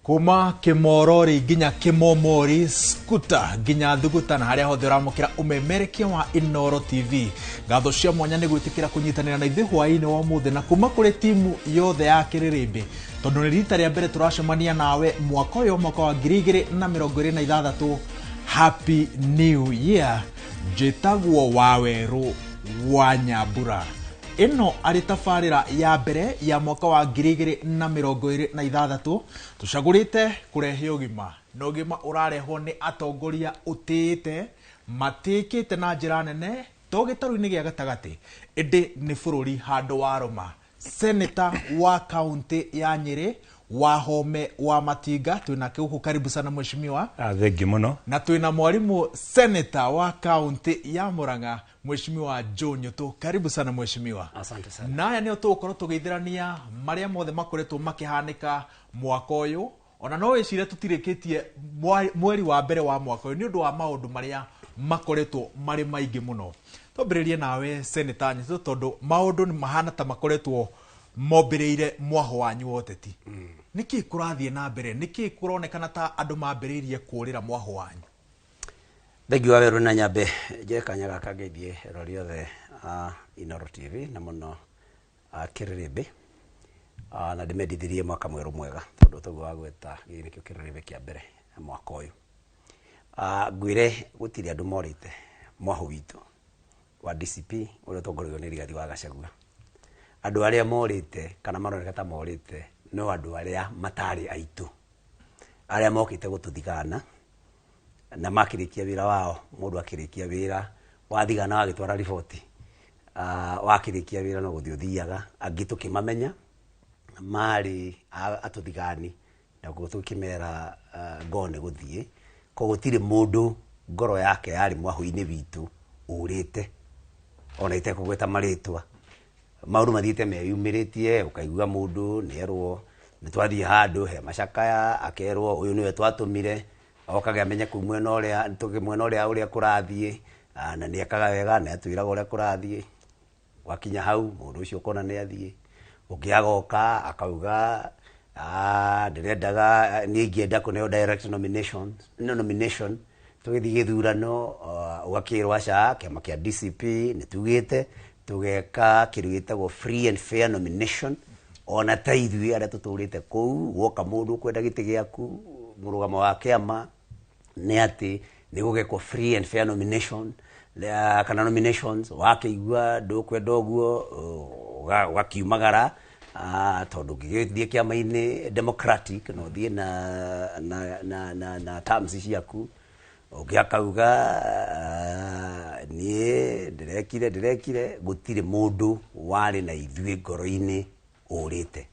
Kuma Kimorori nginya Kimomori, Skuta nginya Thuguta na harĩa hothe ũramũkĩra ũmemerekia wa Inooro TV. Ngatho cia mwanya nĩ gwĩtĩkĩra kũnyitanĩra na ithuĩ hwaĩ-inĩ wa ũmũthĩ na kuma kũrĩ timu yothe ya Kĩrĩrĩmbĩ, tondũ nĩ rita rĩa mbere tũracemania nawe mwaka ũyũ, mwaka wa 2026. Happy New Year. Njĩtagwo Wawerũ wa Nyambura. Ĩno arĩ tabarĩra ya mbere ya mwaka wa 2026, tũcagũrĩte kũrehe ũgima, na ũgima ũrarehwo nĩ atongoria ũtĩĩte, matĩĩkĩte na njĩra nene, to gĩtarũ-inĩ gĩa gatagatĩ, ĩndĩ nĩ bũrũri handũ warũma. Senator wa kaunti ya Nyĩrĩ, Wahome wa Matinga, twĩnake gũkũ. Karibu sana, mheshimiwa. Ah, thengi mũno. Na twĩna mwarimũ senator wa kaunti ya Murang'a, Mheshimiwa Joe Nyutu. Karibu sana, mheshimiwa. Asante sana. Na aya nĩo tũgũkorwo tũgĩithĩrania marĩa mothe makoretwo makĩhanĩka mwaka ũyũ. Ona no wĩcire tũtirĩkĩtie mweri wa mbere wa mwaka ũyũ nĩ ũndũ wa maũndũ marĩa makoretwo marĩ maingĩ mũno. Twambĩrĩrie nawe, Senator Nyutu, tondũ maũndũ nĩ mahana ta makoretwo mombĩrĩire mwaho wanyu wa ũteti. Nĩkĩ kũrathiĩ na mbere? Nĩkĩ kũronekana ta andũ mambĩrĩirie kũrĩra mwaho wanyu? Thengi wa Werũ, na nyambe njoe kanya gaka ngeithie erori othe a Inooro TV na mũno a Kĩrĩrĩmbĩ, na ndĩmendithirie mwaka mwerũ mwega, tondũ toguo wagweta, gĩkĩ nĩkĩo kĩrĩrĩmbĩ kĩa mbere mwaka ũyũ. Ngwĩre gũtirĩ andũ morĩte mwaho witũ wa DCP ũrĩa ũtongoragio nĩ Rigathi wa Gachagua. Andũ arĩa morĩte kana maroneka ta morĩte no andũ arĩa matarĩ aitũ, arĩa mokĩte gũtũthigana na makĩrĩkia wĩra wao. Mũndũ akĩrĩkia wĩra wathigana, wagĩtwara riboti, wakĩrĩkia wĩra no gũthiĩ ũthiaga. Angĩ tũkĩmamenya marĩ atũthigani, na koguo tũkĩmera ngoo nĩ gũthiĩ. Koguo gũtirĩ mũndũ ngoro yake yarĩ mwahũ-inĩ witũ ũrĩte, ona itekũgweta marĩtwa. Maũndũ mathiĩte meyumĩrĩtie, ũkaigua mũndũ nĩerwo nĩ twathiĩ handũ he macakaya, akerwo ũyũ nĩwe twatũmire okage amenye kũu mwena ũrĩa tũgĩ mwena ũrĩa ũrĩa kũrathiĩ, na nĩ ekaga wega, nĩ atwĩraga ũrĩa kũrathiĩ. Gwakinya hau mũndũ ũcio ũkona nĩ athiĩ, ũngĩ agoka akauga, "Ah, ndĩrendaga niĩ ingĩenda kũneo direct nomination, no nomination tũgĩthiĩ gĩthurano." Ũgakĩrwo aca, kĩama kĩa DCP nĩ tugĩte tũgeka kĩndũ gĩtagwo free and fair nomination. Ona ta ithuĩ arĩa tũtũrĩte kũu, woka mũndũ ũkwenda gĩtĩ gĩaku, mũrũgamo wa kĩama nĩ atĩ nĩ gũgekwo free and fair nomination kana nominations. Wakĩigua ndũkwenda ũguo, ũgakiumagara, tondũ ũngĩgĩthiĩ kĩama-inĩ democratic no ũthiĩ na terms ciaku. Ũngĩ akauga, "Niĩ ndĩrekire ndĩrekire." Gũtirĩ mũndũ warĩ na ithuĩ ngoro-inĩ ũrĩte.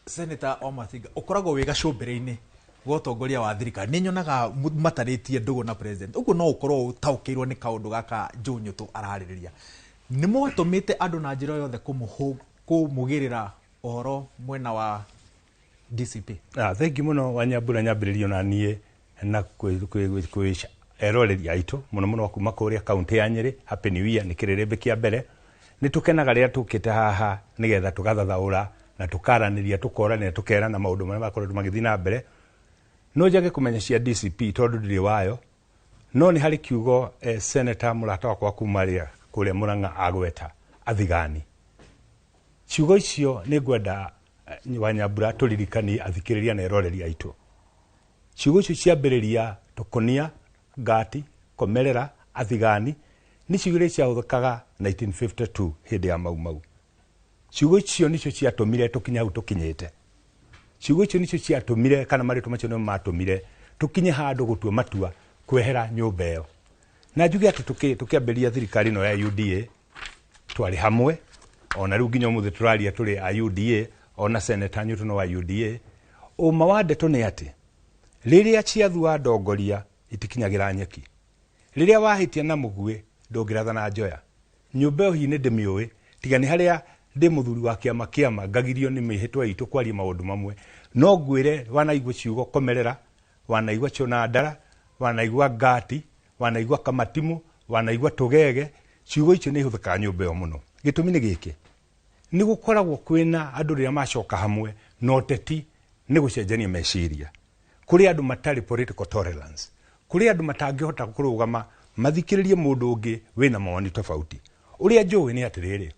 Senator Wamatinga, ũkoragwo wĩ gacũmbĩrĩ-inĩ gwa ũtongoria wa thirikari. Nĩ nyonaga matarĩtie ndũgũ na president, ũguo no ũkorwo ũtaũkĩirwo nĩ kaũndũ gaka Joe Nyutu ararĩrĩria. Nĩ mwatũmĩte andũ na njĩra o yothe kũmũgĩrĩra ũhoro mwena wa DCP? Ah, thengi mũno, Wanyambura. Nyambĩrĩrio na niĩ na kwĩ eroreri aitũ, mũno mũno kuma kũrĩa kaunti ya Nyĩrĩ, Happy New Year. Nĩ kĩrĩrĩmbĩ kĩa mbere. Nĩ tũkenaga rĩrĩa tũkĩte haha nĩgetha tũgathathaũra na tũkaranĩria, tũkoranĩra, tũkerana maũndũ marĩa makoretwo magĩthiĩ na mbere. No njage kũmenya cia DCP tondũ ndirĩ wayo, no nĩ harĩ kiugo senator mũrata wakwa kuma rĩa kũrĩa Mũrang'a agweta, athigani. Ciugo icio nĩ ngwenda, Wanyambura, tũririkanie athikĩrĩria na eroreri aitũ. Ciugo icio ciambĩrĩria tũkonia, ngati, komerera, athigani, nĩ ciugo iria ciahũthĩkaga 1952 hĩndĩ ya Mau Mau. Ciugo icio nĩcio ciatũmire tũkinye hau tũkinyĩte. Ciugo icio nĩcio ciatũmire, kana marĩtwa macio nĩmo matũmire tũkinye handũ gũtua matua kwehera nyũmba ĩyo. Na njuge atĩ tũkĩambĩrĩria thirikari ĩno ya UDA twarĩ hamwe, ona rĩu nginya ũmũthĩ tũraria tũrĩ a UDA, ona Senator Nyutu no wa UDA. Ũma wa ndeto nĩ atĩ rĩrĩa ciathua ndongoria itikinyagĩra nyeki. Rĩrĩa wahĩtia na mũguĩ ndũngĩratha na njoya. Nyũmba ĩyo hihi nĩ ndĩmĩũĩ, tiga nĩ harĩa ndĩ mũthuri wa kĩama ngagirio nĩ mĩhĩtwa itũ kwaria maũndũ mamwe. No ngwĩre wanaigua ciugo komerera, wanaigua chona ndara, wanaigua ngati, wanaigua kamatimu, wanaigua tũgege, ciugo icio nĩ ihũthĩkaga nyũmba ĩyo mũno. Gĩtũmi nĩ gĩkĩ: nĩ gũkoragwo kwĩna andũ rĩrĩa macoka hamwe na ũteti. Nĩ gũcenjania meciria. Kũrĩ andũ matarĩ political tolerance, kũrĩ andũ matangĩhota kũrũgama mathikĩrĩrie mũndũ ũngĩ wĩna mawoni tofauti. Ũrĩa njũĩ nĩ atĩrĩrĩ,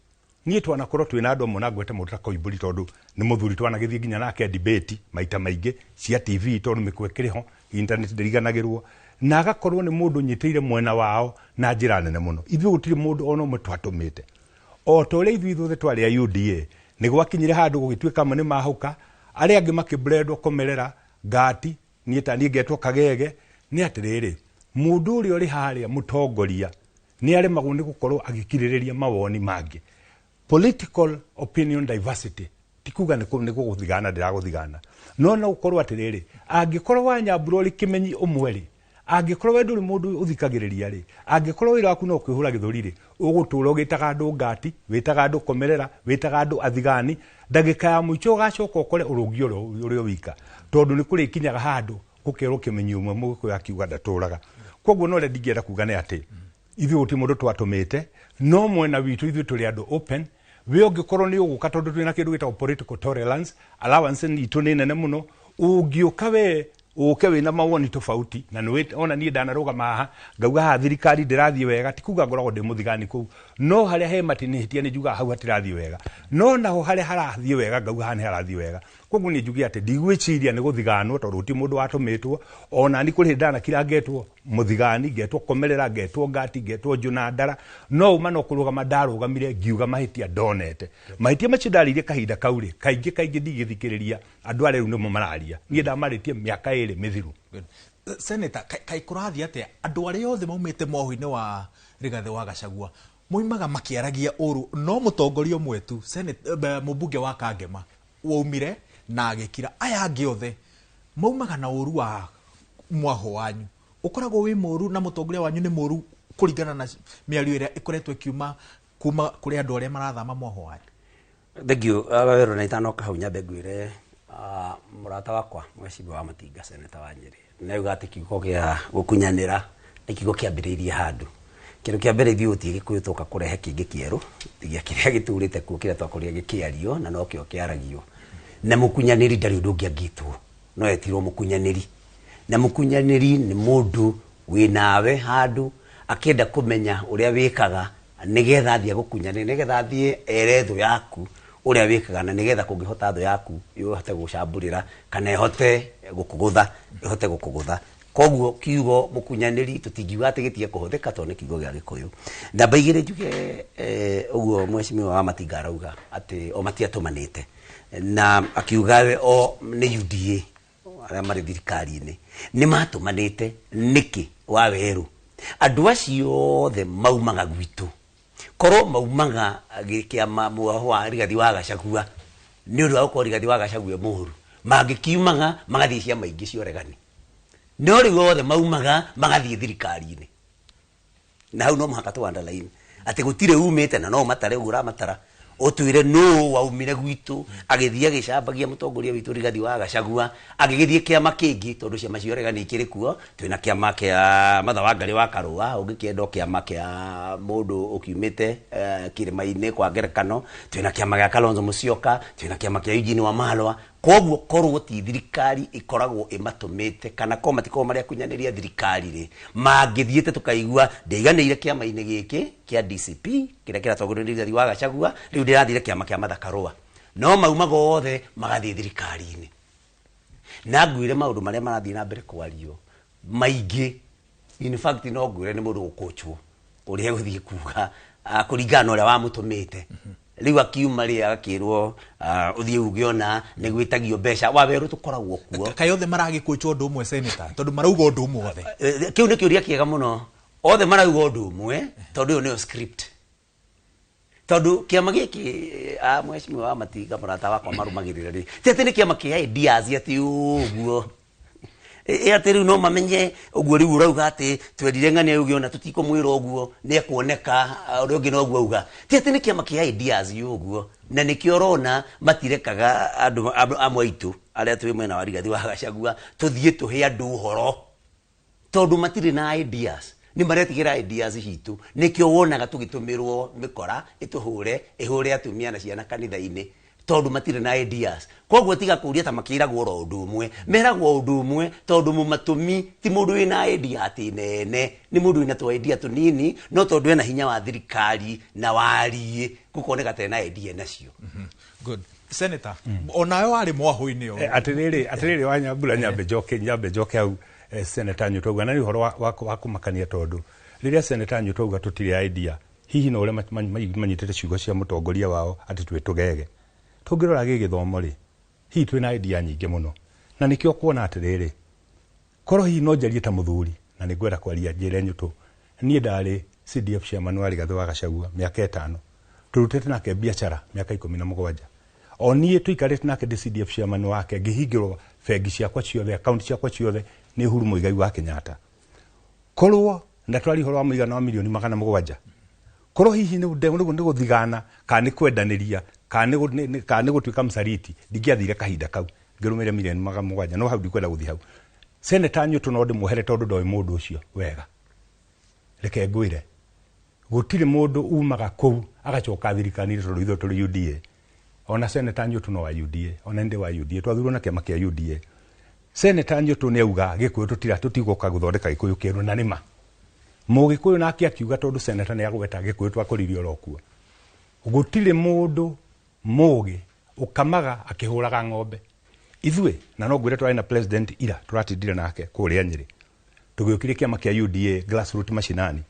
niĩ twanakorwo twĩna andũ amwe na ngwete mũndũ ta Koimbũri tondũ nĩ mũthuri twanagĩthiĩ nginya nake debate maita maingĩ cia TV tondũ mĩkwa ĩkĩrĩ ho, internet ndĩriganagĩrwo, na agakorwo nĩ mũndũ ũnyitĩrĩire mwena wao na njĩra nene mũno. Ithuĩ gũtirĩ mũndũ ona ũmwe twatũmĩte. O ta ũrĩa ithuĩ ithuothe twarĩ a UDA, nĩ gwakinyire handũ gũgĩtuĩka amwe nĩ mahũka, arĩa angĩ makĩbrendwo komerera ngati, niĩ ta niĩ ngetwo kagege. Nĩ atĩrĩrĩ, mũndũ ũrĩa ũrĩ harĩa mũtongoria nĩ aremagwo nĩ gũkorwo agĩkirĩrĩria mawoni mangĩ. Political opinion diversity ti kuga nĩ gũgũthigana ndĩragũthigana, no no gũkorwo atĩrĩrĩ, angĩkorwo Wanyambura ũrĩ kĩmenyi ũmwe rĩ, angĩkorwo we ndũrĩ mũndũ ũthikagĩrĩria rĩ, angĩkorwo wĩra waku no kwĩhũra gĩthũri rĩ, ũgũtũra ũgĩtaga andũ ngati, wĩtaga andũ komerera, wĩtaga andũ athigani, ndagĩka ya mũico ũgacoka ũkore ũrũngi ũrĩa wika, tondũ nĩ kũrĩkinyaga handũ gũkerwo kĩmenyi ũmwe mũgĩkũyũ akiuga ndatũraga. Koguo no ũrĩa ndingĩenda kuga nĩ atĩ ithuĩ gũtirĩ mũndũ twatũmĩte, no mwena witũ ithuĩ tũrĩ andũ open. We ũngĩkorwo nĩ ũgũka, tondũ twĩna kĩndũ gĩtagwo political tolerance, allowance itũ nĩ nene mũno, ũngĩũka we ũke wĩna mawoni tofauti na nĩ ona niĩ ndanarũgama haha ngauga haha thirikari ndĩrathiĩ wega, ti kuga ngoragwo ndĩ mũthigani kũu, no harĩa he matinĩhĩtia nĩ njugaga hau hatirathiĩ wega, no naho harĩa harathiĩ wega ngauga haha nĩ harathiĩ wega. Koguo niĩ njuge atĩ ndigwĩciria nĩ gũthiganwo tondũ gũtirĩ mũndũ watũmĩtwo. Ona ni kũrĩ hĩndĩ ndanakira ngetwo mũthigani, ngetwo komerera, ngetwo ngati, ngetwo njũna ndara, no uma no kũrũgama ndarũgamire ngiuga mahĩtia ndonete. Mahĩtia macio ndarĩirie kahinda kau rĩ, kaingĩ kaingĩ ndigĩthikĩrĩria andũ arĩa rĩu nĩmo mararia, niĩ ndamarĩtie mĩaka 2 mĩthiru. Senator, kaĩ kũrathiĩ atĩa andũ arĩa othe maumĩte mwahu-inĩ wa Rigathĩ wa Gachagua moimaga makĩaragia ũru, no mũtongoria ũmwe tu, mũmbunge wa Kangema waumire na agĩkira, aya angĩ othe maumaga na ũru wa mwaho wanyu ũkoragwo wĩ mũru na mũtongoria wanyu nĩ mũru kũringana na mĩario ĩrĩa ĩkoretwo ĩkiuma kuma kũrĩ andũ arĩa marathama mwaho wanyu? Thank you. Wawero na itanoka hau nyambe ngwĩre mũrata wakwa Mheshimiwa wa Matinga, Senator wa Nyĩrĩ, nĩ auga atĩ kiugo gĩa gũkunyanĩra nĩ kiugo kĩambĩrĩirie handũ. Kĩndũ kĩa mbere ithuĩ gũtirĩ Gĩkũyũ tũka kũrehe kĩngĩ kĩerũ, tiga kĩrĩa gĩtũrĩte kuo kĩrĩa twakorire gĩkĩario na nokĩo kĩaragio. Na mũkunyanĩri ndarĩ ũndũ ũngĩ angĩtwo, no etirwo mũkunyanĩri. Na mũkunyanĩri nĩ mũndũ wĩnawe handũ akĩenda kũmenya ũrĩa wĩkaga nĩgetha athiĩ agũkunyanĩre, nĩgetha athiĩ ere thũ yaku ũrĩa wĩkaga, na nĩgetha kũngĩhota thũ yaku ĩhote gũcambũrĩra kana ĩhote gũkũgũtha, ĩhote gũkũgũtha. Koguo kiugo mũkunyanĩri tũtingiuga atĩ gĩtige kũhũthĩka tondũ nĩ kiugo gĩa Gĩkũyũ. Namba igĩrĩ njuge ũguo Mheshimiwa wa Matinga arauga atĩ o matiatũmanĩte, na akiuga we o nĩ UDA arĩa marĩ thirikari-inĩ nĩ matũmanĩte nĩkĩ wa werũ. Andũ acio othe maumaga gwitũ, korwo maumaga kĩama mwaho wa Rigathĩ wa Gachagua nĩ ũndũ wa gũkorwo Rigathĩ wa Gachagua e mũũru, mangĩkiumaga magathiĩ ciama ingĩ cia ũregani, no rĩu othe maumaga magathiĩ thirikari-inĩ. Na hau no mũhaka tũ underline atĩ gũtirĩ umĩte, na no matare ũguo ũramatara ũtwĩre nũ waumire gwitũ agĩthiĩ agĩcambagia mũtongoria witũ Rigathĩ wa Gachagua agĩgĩthiĩ kĩama kĩngĩ, tondũ ciama cia ũregani ikĩrĩ kuo. Twĩna kĩama kĩa Martha Wangari wa Karũa, ũngĩkĩenda o kĩama kĩa mũndũ ũkiumĩte kĩrĩma-inĩ kwa ngerekano, twĩna kĩama gĩa Kalonzo Musyoka, twĩna kĩama kĩa Eugene Wamalwa. Koguo korwo ti thirikari ĩkoragwo ĩmatũmĩte kana korwo matikoragwo marĩ akunyanĩria thirikari rĩ, mangĩthiĩte tũkaigua ndĩiganĩire kĩama-inĩ gĩkĩ kĩa DCP kĩrĩa kĩratongorio nĩ Rigathĩ wa Gachagua, rĩu ndĩrathire kĩama kĩa Martha Karũa, no maumaga othe magathiĩ thirikari-inĩ. Na ngwĩre maũndũ marĩa marathiĩ na mbere kwario maingĩ, in fact no ngwĩre nĩ mũndũ gũkũchwo ũrĩa egũthiĩ kuga kũringana na ũrĩa wamũtũmĩte. Rĩu akiuma rĩ agakĩrwo ũthiĩ uge ona nĩ gwĩtagio mbeca wa werũ tũkoragwo kuo. Kaĩ othe maragĩkũnjwo ũndũ ũmwe Senator, tondũ marauga ũndũ ũmwe othe? Kĩu nĩ kĩũria kĩega mũno. Othe marauga ũndũ ũmwe tondũ ĩyo nĩyo script. Tondũ kĩama gĩkĩ Mheshimiwa wa Matinga mũrata wakwa marũmagĩrĩra rĩ, ti atĩ nĩ kĩama kĩa ideas atĩ ũguo. Atĩ rĩu no mamenye ũguo rĩu ũrauga atĩ twerire ng'ania uge ona tũtikũmwĩra ũguo nĩ ekuoneka, ũrĩa ũngĩ noguo auga. Ti atĩ nĩ kĩama kĩa ideas ũguo, na nĩkĩo ũrona matirekaga andũ amwe aitũ arĩa twĩ mwena wa Rigathĩ wa Gachagua tũthiĩ tũhe andũ ũhoro, tondũ matirĩ na ideas, nĩ maretigĩra ideas citũ. Nĩkĩo wonaga tũgĩtũmĩrwo mĩkora ĩtũhũre, ĩhũre atumia na ciana kanitha-inĩ, Tondu matirĩ na ideas. Koguo tiga kũria ta makĩragwo oro ũndũ ũmwe, meragwo ũndũ ũmwe tondu mũmatũmi ti mũndũ wĩna idea atĩ nene, nĩ mũndũ wĩna twa idea tũnini, no tondu ena hinya wa thirikari na wariĩ gũkoneka ta ena idea nacio. Good. Senator, onawe warĩ mwahũ-inĩ ũyũ. Atiriri Wanyambura, nyambe njoke hau. Senator Nyuto auga na nĩ ũhoro wa kũmakania, tondũ rĩrĩa Senator Nyuto auga tũtirĩ idea, hihi no ũrĩa manyitĩte ciugo cia mũtongoria wao atĩ twĩ tũgege. Tũngĩrora gĩgĩthomo rĩ, hihi twĩna idea nyingĩ mũno, na nĩkĩo kuona atĩrĩrĩ, korwo hihi no njarie ta mũthuri, na nĩ ngwenda kwaria njĩre Nyuto, niĩ ndarĩ CDF chairman wa Rigathĩ wa Gachagua mĩaka 5, tũrutĩte nake biacara mĩaka 17. O niĩ tũikarĩte nake ndĩ CDF chairman wake, ngĩhingĩrwo bengi ciakwa ciothe, akaunti ciakwa ciothe nĩ Uhuru Muigai wa Kenyatta. Korwo na twari ũhoro wa mũigana wa mirioni 700, korwo hihi nĩ gũthigana kana nĩ kwendanĩria kana nĩ gũtuĩka msaliti, ndingĩathire kahinda kau ngĩrũmĩrĩra mirioni 700. No hau ndikwenda gũthiĩ hau. Senator Nyuto no ndĩmuohere tondũ ndoĩ mũndũ ũcio wega. Reke ngwĩre, gũtirĩ mũndũ umaga kũu agacoka thirikari-inĩ, tondũ ithuĩ tũrĩ UDA. Ona Senator Nyuto no wa UDA, ona ndĩ wa UDA, twathurwo na kĩama kĩa UDA. Senator Nyuto nĩ auga Gĩkũyũ tũtira tũtigũka gũthondeka Gĩkũyũ kĩerũ, na nĩma Mũgĩkũyũ nake akiuga, tondũ senator nĩ agweta Gĩkũyũ twakũririe oro kuo. Gũtirĩ mũndũ mũgĩ ũkamaga akĩhũraga ng'ombe. Ithuĩ na no ngwĩre, twarĩ na president ira, tũratindire nake kũrĩa Nyĩrĩ, tũgĩũkirie kĩama kĩa UDA grassroot mashinani.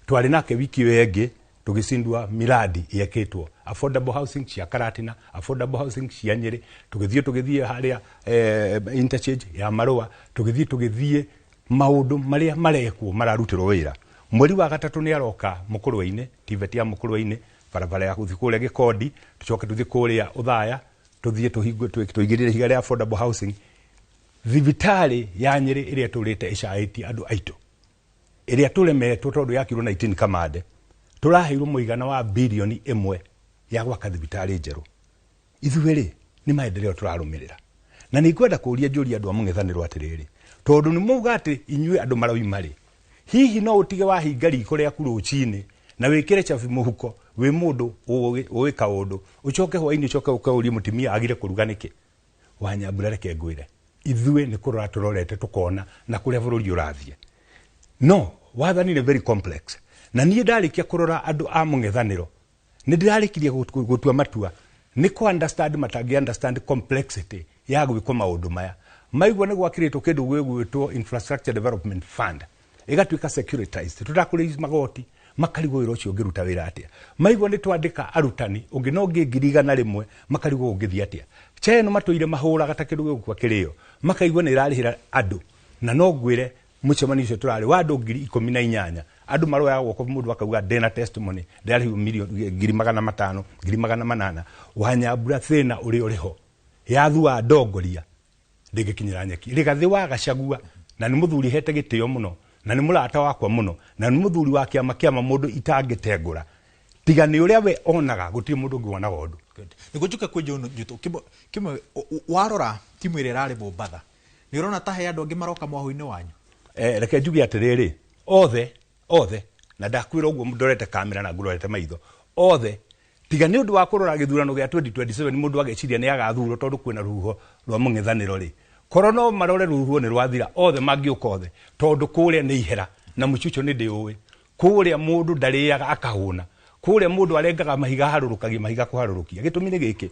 Twarĩ nake wiki ĩyo ĩngĩ tũgĩcindua miradi yekĩtwo, affordable housing cia Karatina, affordable housing cia Nyĩrĩ, tũgĩthiĩ harĩa interchange ya Marũa, tũgĩthiĩ maũndũ marĩa marekwo mararutĩrwo wĩra. Mweri wa gatatũ nĩ aroka Mũkũrwe-inĩ, TVET ya Mũkũrwe-inĩ, barabara ya gũthiĩ kũrĩa Gĩkondi, tũcoke tũthiĩ kũrĩa Ũthaya, tũthiĩ tũigĩrĩre ihiga rĩa affordable housing. Thibitarĩ ya Nyĩrĩ ĩrĩa ĩtũrĩte ĩcaĩtie andũ aitũ, ĩrĩa tũremetwo tondũ yakirwo 19 Kamande, tũraheirwo mũigana wa birioni 1 ya gwaka thibitarĩ njerũ. Ithuĩ rĩ, nĩ maendeleo tũrarũmĩrĩra, na nĩ ngwenda kũria njũria andũ a mũng'ethanĩro atĩrĩrĩ, tondũ nĩ mauga atĩ inyuĩ andũ maroima rĩ, hihi no ũtige wahinga riko rĩaku rũcinĩ na wĩkĩre cabi mũhuko, wĩ mũndũ ũĩ kaũndũ, ũcoke hwainĩ ũcoke ũkaurie mũtumia agire kũruga nĩkĩ? Wanyambura, reke ngwĩre, ithuĩ nĩ kũrora tũrorete tũkona na kũrĩa bũrũri ũrathiĩ. No wathani nĩ very complex, na niĩ ndarĩkia kũrora andũ a mũng'ethanĩro, nĩ ndĩrarĩkirie gũtua matua nĩ kũ understand matangĩ understand complexity ya gwĩkwo maũndũ maya. Maigua nĩ gwakĩrĩtwo kĩndũ gĩgwĩtwo Infrastructure Development Fund, ĩgatuĩka securitized, tũtakũrĩhia magoti, makarigwo wĩra ũcio ũngĩruta wĩra atĩa. Maigua nĩ twandĩka arutani ũngĩ no ũngĩ 100,000, makarigwo ũngĩthiĩ atĩa. Cheno matũire mahũraga ta kĩndũ gĩgũkua kĩrĩo, makaigua nĩ ĩrarĩhĩra andũ. Na no ngwĩre, mũcemanio ũcio tũrarĩ wa andũ 18,000, andũ maroyaga guoko, mũndũ akauga ndĩna testimony, ndĩrarĩhirwo milioni 500,000, 800,000. Wanyambura, thĩna ũrĩa ũrĩ ho yathua ndongoria ndĩngĩkinyĩra nyeki. Rigathĩ wa Gachagua, na nĩ mũthuri hete gĩtĩo mũno, na nĩ mũrata wakwa mũno, na nĩ mũthuri wa kĩama mũndũ itangĩtengũra, tiga nĩ ũrĩa we onaga, gũtirĩ mũndũ ũngĩ wonaga ũndũ. Good. Nĩguo njuke kwĩ John Njuto, kĩmwe warora timu ĩrĩa ĩrarĩ Mombatha, nĩ ũrona ta he andũ angĩ maroka mwahũ-inĩ wanyu? Reke njuge atĩrĩrĩ, othe othe, na ndakwĩra ũguo ndorete kamera na ngũrorete maitho othe, tiga nĩ ũndũ wa kũrora gĩthurano gĩa 2027, mũndũ ageciria nĩ agathurwo tondũ kwĩna rũhuho rwa mũng'ethanĩro rĩ, korwo no marore rũhuho nĩ rwathira, othe mangĩũka othe, tondũ kũrĩa nĩ ihera na mũcuco nĩ ndĩũĩ. Kũrĩa mũndũ ndarĩaga akahũna, kũrĩa mũndũ arengaga mahiga, harũrũkagia mahiga kũharũrũkia. Gĩtũmi nĩ gĩkĩ,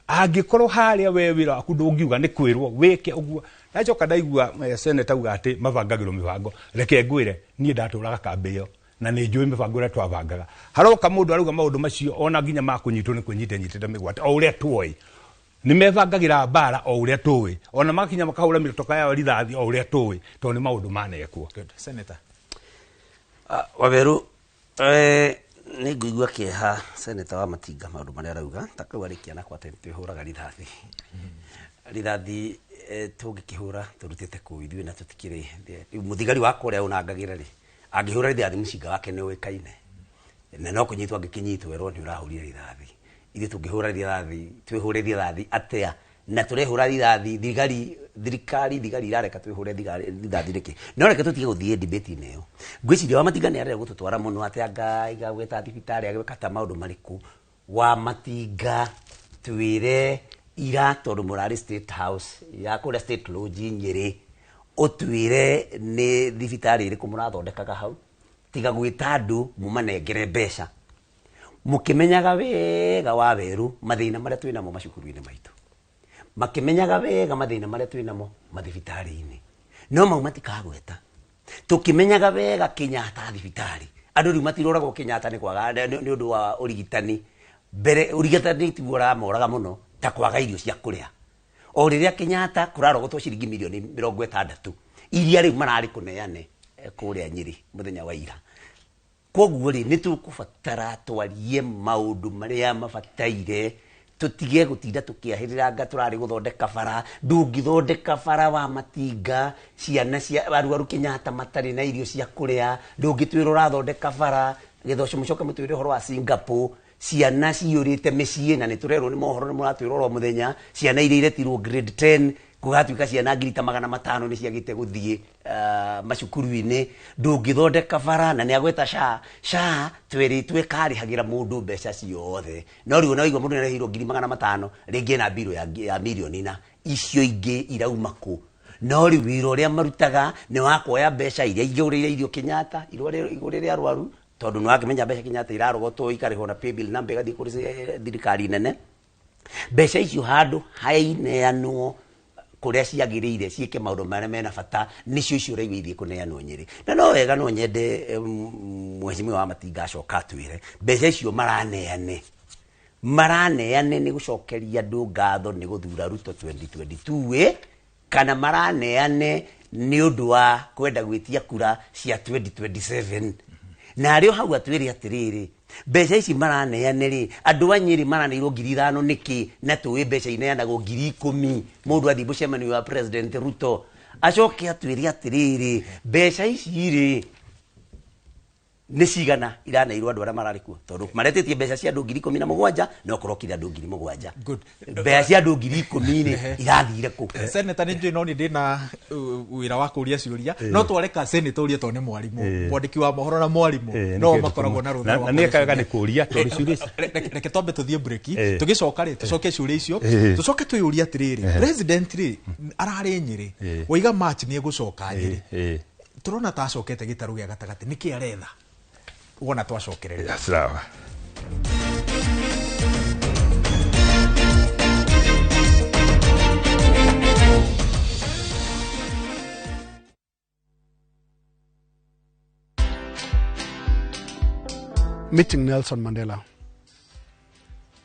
angĩkorwo harĩa we wĩra waku ndũngiuga nĩ kwĩrwo wĩke ũguo. Ndacoka ndaigua senator auga atĩ mabangagĩrwo mĩbango. Reke ngwĩre, niĩ ndatũraga kambĩ ĩyo na nĩ njũĩ mĩbango ĩrĩa twabangaga. Haroka mũndũ arauga maũndũ macio, ona nginya ma kũnyitwo nĩ kwĩnyita nyitĩte mĩgwate. O ũrĩa tuoĩ, nĩ mebangagĩra mbara, o ũrĩa tũĩ, ona makinya makahũra mĩtoka yao rithathi, o ũrĩa tũĩ, tondũ nĩ maũndũ manekwo. Good. Senator. Waberu, nĩ ngũigua kĩeha seneta wa Matinga maũndũ marĩa arauga ta kau arĩkia na kwata twĩhũraga rithathi rithathi, tũngĩkĩhũra tũrutĩte kũ ithuĩ na tũtikĩrĩ rĩu mũthigari wa kũrĩa ũnangagĩra rĩ, angĩhũra rithathi mũcinga wake nĩ ũĩkaine na no kũnyitwo, angĩkĩnyitwo erwo nĩ ũrahũrire rithathi. Ithuĩ tũngĩhũra rithathi, twĩhũre rithathi atĩa na tũrehũra rithathi thigari, thirikari thigari irareka twĩhũre rithathi nĩkĩ? No reke tũtige gũthiĩ debate-inĩ ĩyo. Ngwĩciria wa Matinga nĩ arenda gũtũtwara mũno atĩ anga igagwĩta thibitarĩ, agĩka ta maũndũ marĩkũ. Wa Matinga Twire ira tondu murari State House ya kuria State Lodge Nyeri utwire ni thibitari iriku murathondekaga hau tiga gwita andu mumanengere mbeca mukimenyaga wega wa weru mathina maria twinamo macukuru-ini maitu makimenyaga wega mathina maria twinamo mathibitari-ini no mau matikagweta tukimenyaga wega Kenyatta thibitari andu riu matiroragwo Kenyatta ni kwaga ni undu wa urigitani mbere urigitani tiguo ramoraga muno ta kwaga irio cia kuria o riria Kenyatta kurarogotwo ciringi milioni 60 iria riu marari kuneane kuria Nyeri muthenya wa ira. Koguo ri ni tukubatara twarie maundu maria mabataire tutige gutinda tukiahirira turari guthondeka bara ndungithondeka bara wa matinga ciana cia arwaru Kenyatta matari na irio cia kuria ndungitwira urathondeka bara githoco mucoke mutwire uhoro wa Singapore ciana ciyurite miciĩ na niturerwo ni mohoro ni muratwira oro muthenya ciana iria iretirwo grade 10 kugatuika ciana 500 ni ciagite guthie macukuru-ini ndungithondeka bara na niagweta SHA tweritwe karihagira mundu mbeca ciothe no riu no igua mundu nĩarĩhirwo 500 ringi na biro ya milioni na icio ingĩ irauma kũ no riu wĩra ũrĩa marutaga nĩ wa kuoya mbeca iria igũrĩire irio Kenyatta igũrĩre arwaru tondu nĩ wakĩmenya mbeca Kenyatta irarogotwo ikarĩhwo na paybill number igathiĩ kũrĩ thirikari nene mbeca icio handũ haineanwo kuria ciagiriire ciike maundu maria mena bata nicio icio uraigua ithie kuneanwo Nyeri na no wega no nyende mheshimiwa wa Matinga acoka atwire mbeca icio maraneane ni gucokeria andu ngatho ni guthura Ruto 2022 kana maraneane ni undu wa kwenda gwitia kura cia 2027 na ario hau atwire atiriri mbeca ici maraneane ri andu a Nyeri maraneirwo 5,000 niki na tuwi mbeca ineanagwo 10,000 mundu athii mucemanio wa President Ruto acoke atwire atiriri mbeca ici ri ni cigana iraneirwo andu aria marari kuo tondu maretitie mbeca cia andu 17,000 no korokire andu 7,000 mbeca cia andu 10,000 ni irathire ku. Senator ni njui no ni ndina wira wa kuria ciuria no twareka senator uria to ni mwarimu mwandiki wa mohoro na mwarimu no makoragwo na rutha na ni kaga ni kuria tondu ciuria reke twambe tuthie break tugicoka ri tucoke ciuria icio tucoke twiyurie atiriri president ri arari Nyeri waiga March ni egucoka Nyeri turona ta acokete gitaru gia gatagati niki aretha wona twacokereria. Sawa. Meeting Nelson Mandela,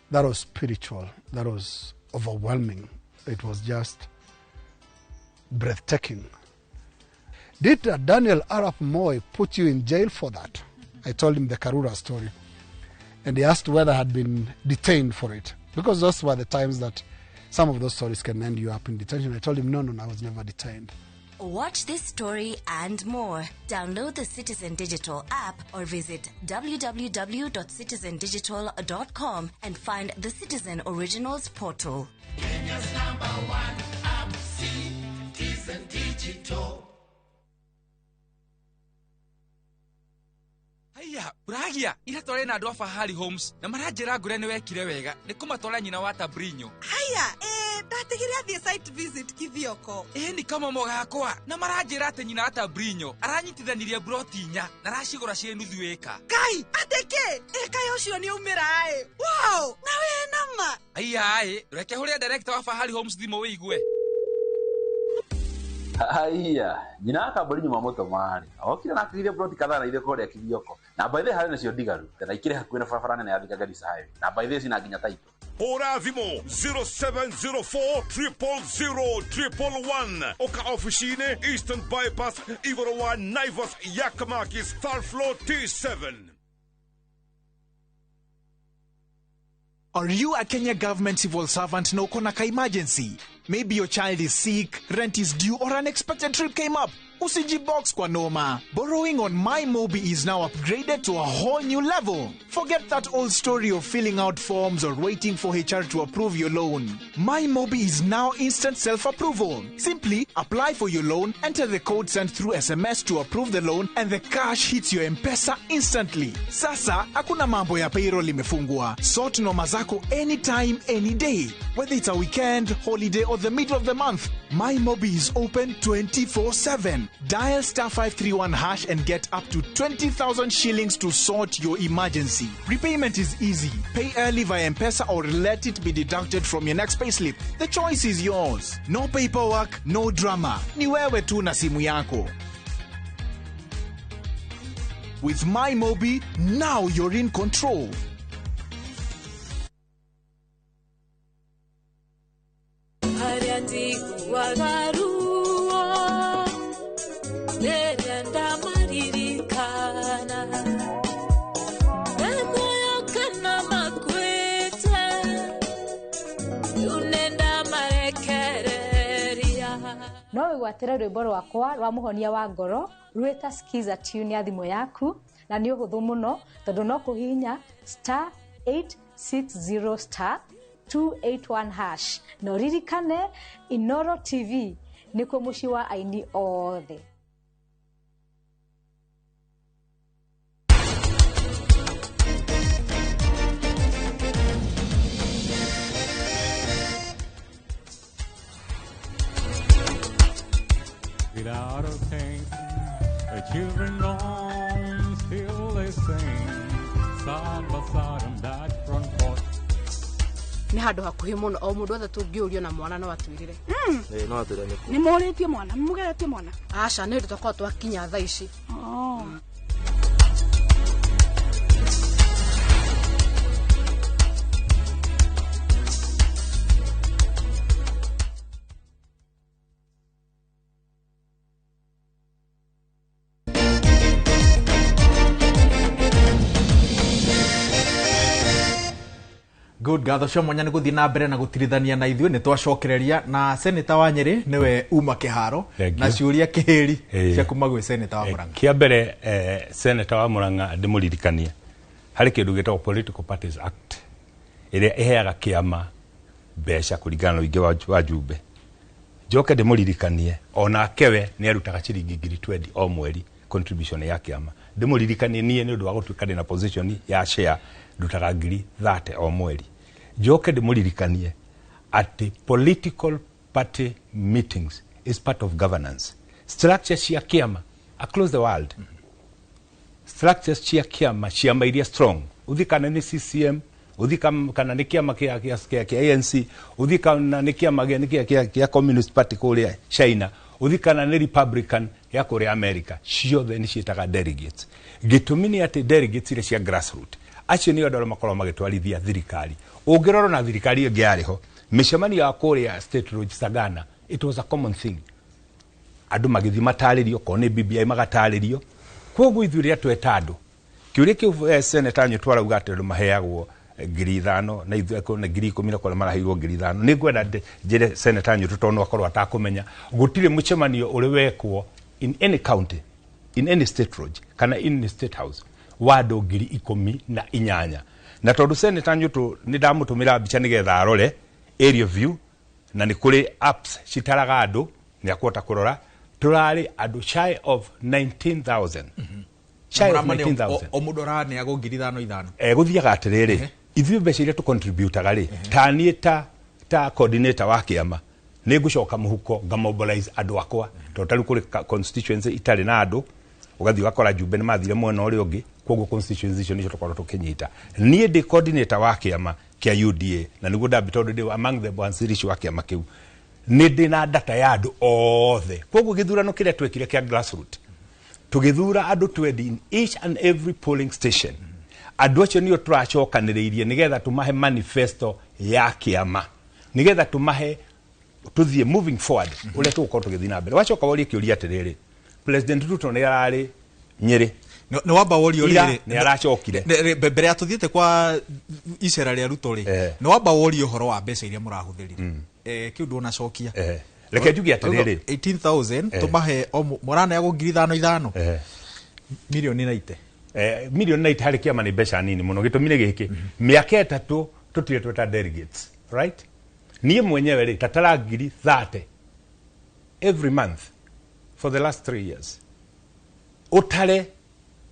that was spiritual, that was overwhelming. It was just breathtaking. Did Daniel Arap Moi put you in jail for that? I told him the Karura story. And he asked whether I had been detained for it. Because those were the times that some of those stories can end you up in detention. I told him, no, I was never detained. Watch this story and more. Download the Citizen Digital app or visit www.citizendigital.com and find the Citizen Originals portal. Kenya's number one app, Citizen Digital. Haya, Buragia, ira tware na andu a Fahari Homes na maranjira ngure ni wekire wega ni kumatwara nyina wa Tabrinyo. Haya, ndatigire athie site visit Kithioko. Ni kama mogakwa na maranjira ati nyina wa Tabrinyo aranyitithanirie broti inya na aracigura cie nuthu eka. Kai, ateke, eka ucio ni umira ai. Wow, na we nama. Aya ai, reke huria director wa Fahari Homes thimo wigue. Haya, nyina wa Tabrinyo mamoto mari. Okire na akire broti kadhaa na ithe kuria Kithioko. Na by the harĩ nacio ndigaru na ikire hakuhĩ na barabara nene ya Thika Garissa Highway. Na by the cina nginya taito. Ora thimũ 0704 000 111 oka ofici-inĩ Eastern Bypass igũrũ wa Naivas Yakamakis third floor T7. Are you a Kenya government civil servant na uko na ka emergency? Maybe your child is sick, rent is due, or an unexpected trip came up. Usijibox kwa noma. Borrowing on MyMobi is now upgraded to a whole new level. Forget that old story of filling out forms or waiting for HR to approve your loan. MyMobi is now instant self-approval. Simply apply for your loan, enter the code sent through SMS to approve the loan, and the cash hits your M-Pesa instantly. Sasa, hakuna mambo ya payroll imefungwa. Sort noma zako anytime, any day. Whether it's a weekend, holiday, or the middle of the month, MyMobi is open 24/7. Dial star 531 hash and get up to 20,000 shillings to sort your emergency. Repayment is easy. Pay early via M-Pesa or let it be deducted from your next payslip. The choice is yours. No paperwork, no drama. Ni wewe tu na simu yako. With MyMobi, now you're in control. No wĩgwatĩre rwĩmbo rwakwa rwa mũhonia wa ngoro rwĩta skiza tune ya thimũ yaku na nĩ ũhũthũ mũno tondũ no kũhihinya star 860 star 281 hash na ũririkane Inoro TV nĩkuo mũciĩ wa aini othe. Without a thing, the children don't still they sing, side by side on that front porch. Nĩ handũ hakuhĩ mũno o mũndũ othe tũngĩũrio na mwana no atwĩrĩre. No atwĩre nĩkũ. Nĩ mũrĩtie mwana, mũgeretie mwana? Aca, nĩ hĩndĩ twakorwo twakinya thaa ici. Good, ngatho cia mwanya nĩ gũthiĩ na mbere na gũtirithania na ithuĩ nĩ twacokereria na Senator wa Nyĩrĩ nĩwe uma kĩharo na ciũria kĩhĩri cia kuma gwĩ Senator wa Murang'a. Kĩa mbere Senator wa Murang'a ndĩmũririkanie harĩ kĩndũ gĩtagwo Political Parties Act ĩrĩa ĩheaga kĩama mbeca kũringana na ũingĩ wa jumbe. Njoke ndĩmũririkanie onake we nĩ arutaga ciringi 20,000 o mweri contribution ya kĩama. Ndĩmũririkanie niĩ nĩ ũndũ wa gũtuĩka ndĩna position ya share ndutaga 30,000 o mweri. Njoke ndĩmũririkanie atĩ political party meetings is part of governance. Structure cia kĩama across the world. Structures cia kĩama ciama iria strong. Uthi kana nĩ CCM, uthi kana nĩ kĩama kĩa ANC, uthi kana nĩ kĩama kĩa Communist Party kũrĩa China, uthi kana nĩ Republican ya kũrĩa America, ciothe nĩ ciĩtaga delegates. Gĩtũmi nĩ atĩ delegates iria cia grassroots acio nĩo andũ arĩa makoragwo magĩtwarithia thirikari. Ũngĩrora na thirikari ĩngĩ yarĩ ho, mĩcemanio ya kũrĩa State Lodge Sagana, it was a common thing. Andũ magĩthiĩ matarĩrio, okorwo nĩ BBI magatarĩrio. Kwoguo ithuĩ rĩrĩa tweta andũ, kĩũria kĩu Senator Nyũtũ arauga atĩ andũ maheagwo 5,000 na ithuĩ na 10,000 na kũrĩa maraheirwo 5,000. Nĩ ngwenda njĩre Senator Nyũtũ tondũ no akorwo atakũmenya, gũtirĩ mũcemanio ũrĩ wekwo in any county, in any state lodge, kana in any state house wa andũ 18,000. Na tondũ Senator Nyũtũ nĩ ndamũtũmĩra mbica nĩgetha arore area view, na nĩ kũrĩ apps citaraga andũ nĩ akũhota kũrora, tũrarĩ andũ shy of 19,000. Shy of 19,000. O mũndũ araneagwo 5,000. Gũthiaga atĩrĩrĩ, ithuĩ mbeca iria tũcontributaga rĩ, ta niĩ ta coordinator wa kĩama nĩ ngũcoka mũhuko ngamobilize andũ akwa, tondũ ta rĩu kũrĩ constituency itarĩ na andũ, ũgathiĩ ũgakora jumbe nĩ mathire mwena ũrĩa ũngĩ, koguo constituency icio nĩcio tũkorwo tũkĩnyita. Niĩ ndĩ coordinator wa kĩama kĩa UDA na nĩguo ndambi tondũ ndĩ among the wanzilishi wa kĩama kĩu, nĩ ndĩ na data ya andũ othe. Koguo gĩthurano kĩrĩa twekire kĩa grassroots, tũgĩthura andũ 20 in each and every polling station. Andũ acio nĩo tũracokanĩrĩirie nĩgetha tũmahe manifesto ya kĩama, nĩgetha tũmahe tũthiĩ moving forward ũrĩa tũgũkorwo tũgĩthiĩ na mbere. Wacoka worie kĩũria atĩrĩrĩ, President Ruto nĩ ararĩ Nyĩrĩ, nĩ wamba worio rĩrĩ nĩ aracokire mbere ya tũthiĩte kwa icera rĩa Ruto rĩ, nĩ wamba worio ũhoro wa mbeca iria mũrahũthĩrire, kĩu ndũnacokia. Reke njuge atĩrĩrĩ, 18000 tũmahe o mũraneagwo 5000 ithano, milioni 90. Milioni 90 harĩ kĩama nĩ mbeca nini mũno. Gĩtũmi nĩ gĩkĩ, mĩaka 3 tũtirĩ tweta delegates, right? Niĩ mwenyewe rĩ, tatara ngiri 30 every month for the last 3 years. Ũtare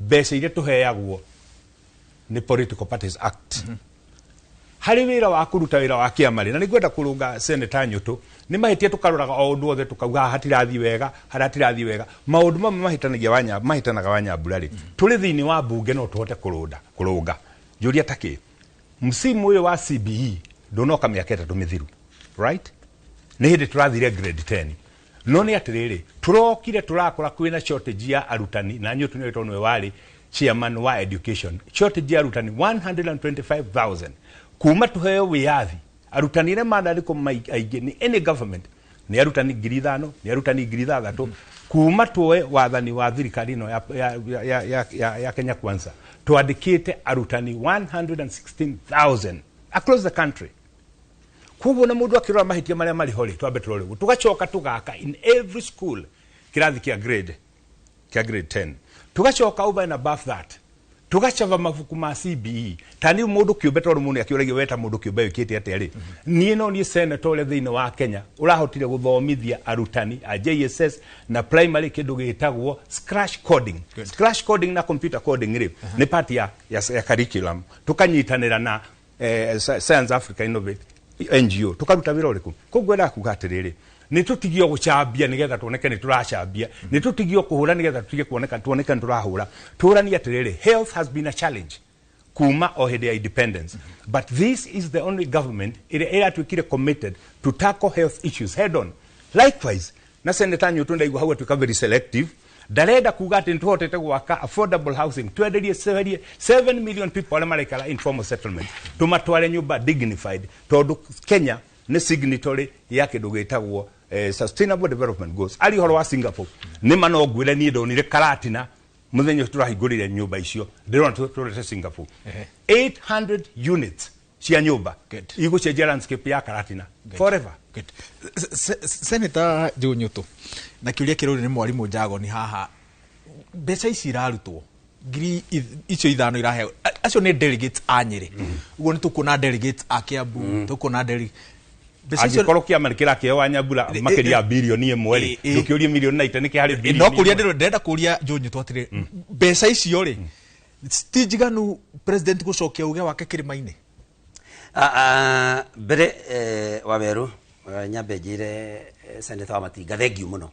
mbeca iria tũheagwo nĩ Political Parties Act harĩ wĩra wa kũruta wĩra wa kĩama rĩ, na nĩngwenda kũrũnga Senator Nyũtũ nĩ mahĩtia. Tũkaroraga o ũndũ wothe, tũkauga haha hatirathiĩ wega, harĩa hatirathiĩ wega. Maũndũ mamwe mahĩtanagia wanya mahĩtanaga Wanyambura rĩ, tũrĩ thĩinĩ wa mbunge no tũhote kũrũnda kũrũnga. Njũria ta kĩ msimu ũyũ wa CBE ndũnoka mĩaka 3 mĩthiru, right? Nĩ hĩndĩ tũrathire grade 10, no nĩ atĩrĩrĩ, tũrokire tũrakora kwĩna shortage ya arutani, na Nyũtũ nĩwe tondũ nĩwe warĩ chairman wa education. Shortage ya arutani 125,000 kuma tuheo wĩyathi. Arutani arĩa mandandĩkwo aingĩ nĩ any government nĩ arutani 5,000, nĩ arutani 6,000. Kuma tuoe wathani wa thirikari ĩno ya Kenya Kwanza, twandĩkĩte arutani 116,000 across the country. Koguo na mũndũ akĩrora mahĩtia marĩa marĩ ho rĩ, twambe tũrore ũguo. Tũgacoka tũgaka in every school kĩrathi kĩa grade 10. Tũgacoka over and above that, tũgacaba mabuku ma CBE. Ta niĩ mũndũ kĩũmbe, tondũ mũndũ akĩũragia we ta mũndũ kĩũmbe wĩkĩte atĩa rĩ, niĩ no niĩ senator ũrĩa thĩinĩ wa Kenya ũrahotire gũthomithia arutani a JSS na primary kĩndũ gĩtagwo scratch coding. Scratch coding na computer coding rĩ, nĩ part ya curriculum. Tũkanyitanĩra na Science Africa Innovate NGO, tukaruta wĩra ũrĩkũ. Koguo endaga kuga atĩrĩrĩ, nĩ tũtigio gũcambia nĩgetha tuoneke nĩ tũracambia, nĩ tũtigio kũhũra nĩgetha tũtige kuoneka tuoneke nĩ tũrahũra. Tũranie atĩrĩrĩ, health has been a challenge kuma o hĩndĩ ya independence, but this is the only government ĩrĩa ĩratuĩkire committed to tackle health issues head on. Likewise na Senator Nyũtũ, ndaigua hau atuĩka very selective, ndarenda kuga atĩ nĩtũhotete gwaka affordable housing, twenderie severie 7 million people arĩa maraikara informal settlement, tũmatware nyũmba dignified, tondũ Kenya nĩ signatory ya kĩndũ gĩtagwo Sustainable Development Goals. Ari ũhoro wa Singapore nĩ ma, no ngwĩre niĩ ndonire Karatina mũthenya ũcio tũrahingũrire nyũmba icio, ndĩrona tũrete Singapore 800 units cia nyũmba igũcenjia landscape ya Karatina forever. Good. Senator Joe Nyutu, na kĩũria kĩrũri nĩ mwarimũ Njagoni haha, mbeca ici irarutwo ngiri icio ithano iraheo acio nĩ delegates a Nyĩrĩ, ũguo nĩ tũkuona delegates a Kiambu, tũkuona mbeca icio. Angĩkorwo kĩama nĩ kĩrakĩheo Wanyambura makĩria ya 1 birioni rĩ, ndũkĩũrie milioni 90 nĩkĩ harĩ No birioni kũria ĩmwe? Ndĩrenda kũria Joe Nyutu atĩrĩ, mbeca icio rĩ, ti njiganu president gũcokia uge wake kĩrĩma-inĩ? Ah, ah, mbere Waweru, nyambe njire Senator wa Matinga thengiũ mũno,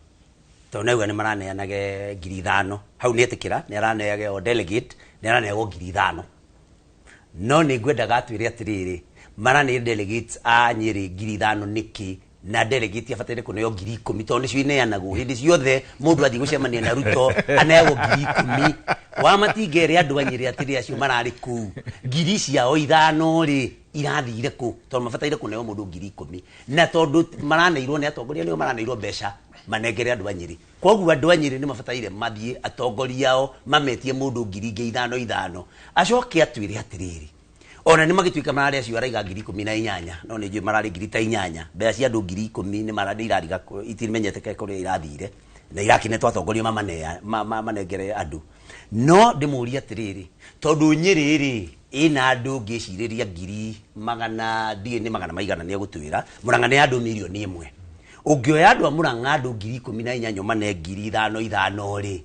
tondũ nauga nĩ maraneanage 5,000. Hau nĩ etĩkĩra nĩ araneage o delegate nĩ araneagwo 5,000, no nĩ ngwendaga atwĩre atĩrĩrĩ, maraneire delegates a Nyĩrĩ 5,000 nĩkĩ, na delegate abataire kũneo 10,000, tondũ nĩcio ineanagwo hĩndĩ ciothe mũndũ athiĩ gũcemania na Ruto aneagwo 10,000. Wa Matinga ere andũ a Nyĩrĩ atĩrĩ, acio mararĩ kũu ngiri ciao ithano rĩ, irathire kũ? Tondũ mabataire kũneo mũndũ 10,000, na tondũ maraneirwo nĩ atongoria nĩo maraneirwo mbeca manengere andũ a Nyĩrĩ. Koguo andũ a Nyĩrĩ nĩ mabataire mathiĩ atongoria ao mametie mũndũ ngiri ingĩ ithano ithano. Acoke atwĩre atĩrĩrĩ, ona nĩ magĩtuĩka mararĩ acio araiga 18,000, no nĩ njũĩ mararĩ ngiri ta inyanya. Mbeca cia andũ 10,000 nĩ nĩ irariga, itimenyete kũrĩa irathire na irakinetwo atongoria manengere andũ. No ndĩmũrie atĩrĩrĩ, tondũ Nyĩrĩ rĩ ĩna andũ ngĩcirĩria ngiri magana ndiĩ nĩ magana maigana, nĩ egũtwĩra Mũrang'a nĩ andũ 1 mirioni. Ũngĩoya andũ a Mũrang'a andũ 18,000 mane ngiri ithano ithano rĩ,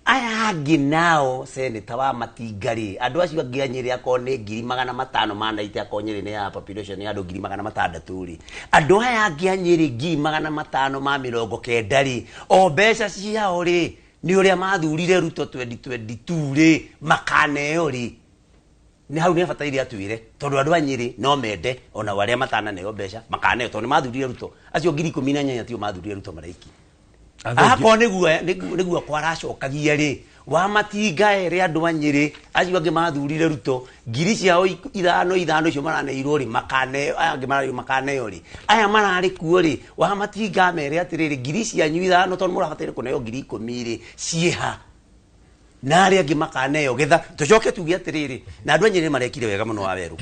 aya angĩ nao, seneta wa Matinga rĩ, andũ acio angĩ a Nyĩrĩ akorwo nĩ 590,000, akorwo Nyĩrĩ nĩ ya population ya andũ 600,000 rĩ, andũ aya angĩ a Nyĩrĩ 590,000 rĩ, o mbeca ciao rĩ, nĩ ũrĩa mathurire Ruto 2022 rĩ, makaneo rĩ? Nĩ hau nĩ abataire atwĩre, tondũ andũ a Nyĩrĩ no mende ona arĩa matananeo mbeca makaneo, tondũ nĩ mathurire Ruto. Acio 18,000 tio mathurire Ruto maraiki. Akorwo nĩguo kwaracokagia rĩ, wa Matinga ere andũ a Nyĩrĩ acio angĩ mathurire Ruto ngiri ciao ithano ithano icio maraneirwo rĩ, makaneo. Aya angĩ mararĩ makaneo rĩ, aya mararĩ kuo rĩ, wa Matinga mere atĩrĩrĩ, ngiri cianyu ithano, tondũ mũrabataire kũneo 10,000 rĩ, ciĩha na arĩa angĩ makaneo? Getha tũcoke tuge atĩrĩrĩ, na andũ a Nyĩrĩ marekire wega mũno wa Werũ,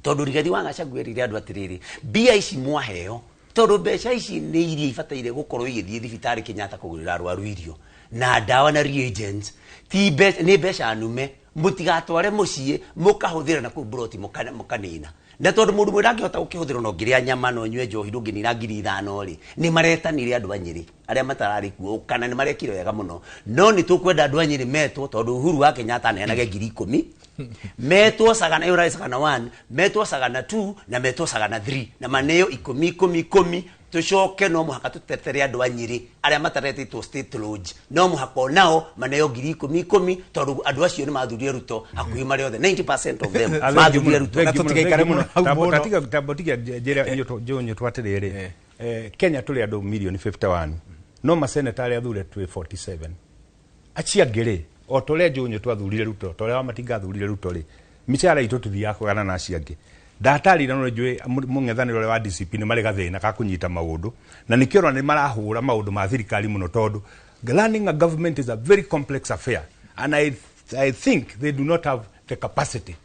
tondũ Rigathi wa Gachagua erire andũ atĩrĩrĩ, mbia ici mwaheo Tondũ mbeca ici nĩ iria ibataire gũkorwo igĩthiĩ thibitarĩ Kenyatta kũgũrĩra arwaru irio na ndawa na reagents. Ti mbeca, nĩ mbeca nume. Mũtigatware mũciĩ mũkahũthĩra na kũu mburoti mũkanina. Na tondũ mũndũ ũmwe ndangĩhota gũkĩhũthĩra ona ũngĩrĩa nyama na ũnyue njohi ndũngĩnina 5,000 rĩ, nĩ maretanire andũ a Nyĩrĩ arĩa matararĩ kuo kana nĩ marekire wega mũno. No nĩ tũkwenda andũ a Nyĩrĩ metwo, tondũ Uhuru wa Kenyatta aneanage 10,000, metwo Sagana, ĩyo Sagana 1, metwo Sagana 2 na metwo Sagana 3, na maneo 10 10 10. Tucoke no mũhaka tũtetere andũ a Nyĩrĩ arĩa mataretĩtwo State Lodge, no mũhaka onao maneo 10,000 10, tondũ andũ acio nĩ mathurire Ruto hakuhĩ marĩ othe, 90% of them mathurire Ruto. Na tũtigaikare mũno hau mũno. Tambotiga njĩra nyũtũ atĩrĩrĩ, Kenya tũrĩ andũ mirioni 51, no maseneta arĩa athure twĩ 47. Acio angĩ rĩ, o ta ũrĩa Njũng'wa twathurire Ruto, ta ũrĩa Wamatinga athurire Ruto rĩ, mĩcara itũ tũthiaga kũgana na acio angĩ. Ndatarire no njũĩ mũng'ethanĩro ũrĩa wa DCP nĩ marĩ gathĩna ga kũnyita maũndũ, na nĩkĩo ona nĩ marahũra maũndũ ma thirikari mũno, tondũ running a government is a very complex affair, and I think they do not have the capacity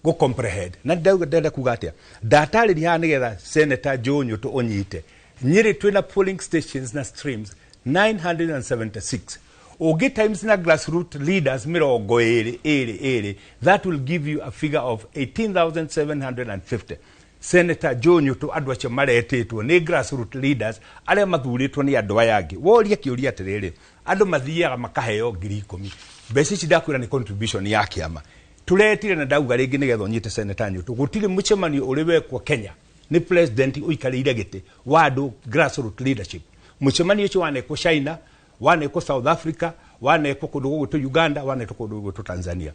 go comprehend. Na ndauga ndĩrenda kuga atĩa, ndatarĩria haha nĩgetha Senator Joe Nyutu ũnyite. Nyĩrĩ twĩna polling stations na streams 976, ũngĩ times na grassroot leaders 22 22, that will give you a figure of 18,750. Senator Joe Nyutu, andũ acio maretĩtwo nĩ grassroot leaders arĩa mathurĩtwo nĩ andũ aya angĩ. Woria kĩũria atĩrĩrĩ, andũ mathiaga makaheo 10,000. Mbeca ici ndakwĩra nĩ contribution ya kĩama turetire, na ndauga rĩngĩ nĩgetha ũnyite, Senator Nyutu, gũtirĩ mũcemanio ũrĩ wekwo Kenya nĩ president ũikarĩire gĩtĩ wa andũ grassroot leadership. Mũcemanio ũcio wanekwo China, wanekwo South Africa, wanekwo kũndũ gũgwĩtwo Uganda, wanekwo kũndũ gũgwĩtwo Tanzania.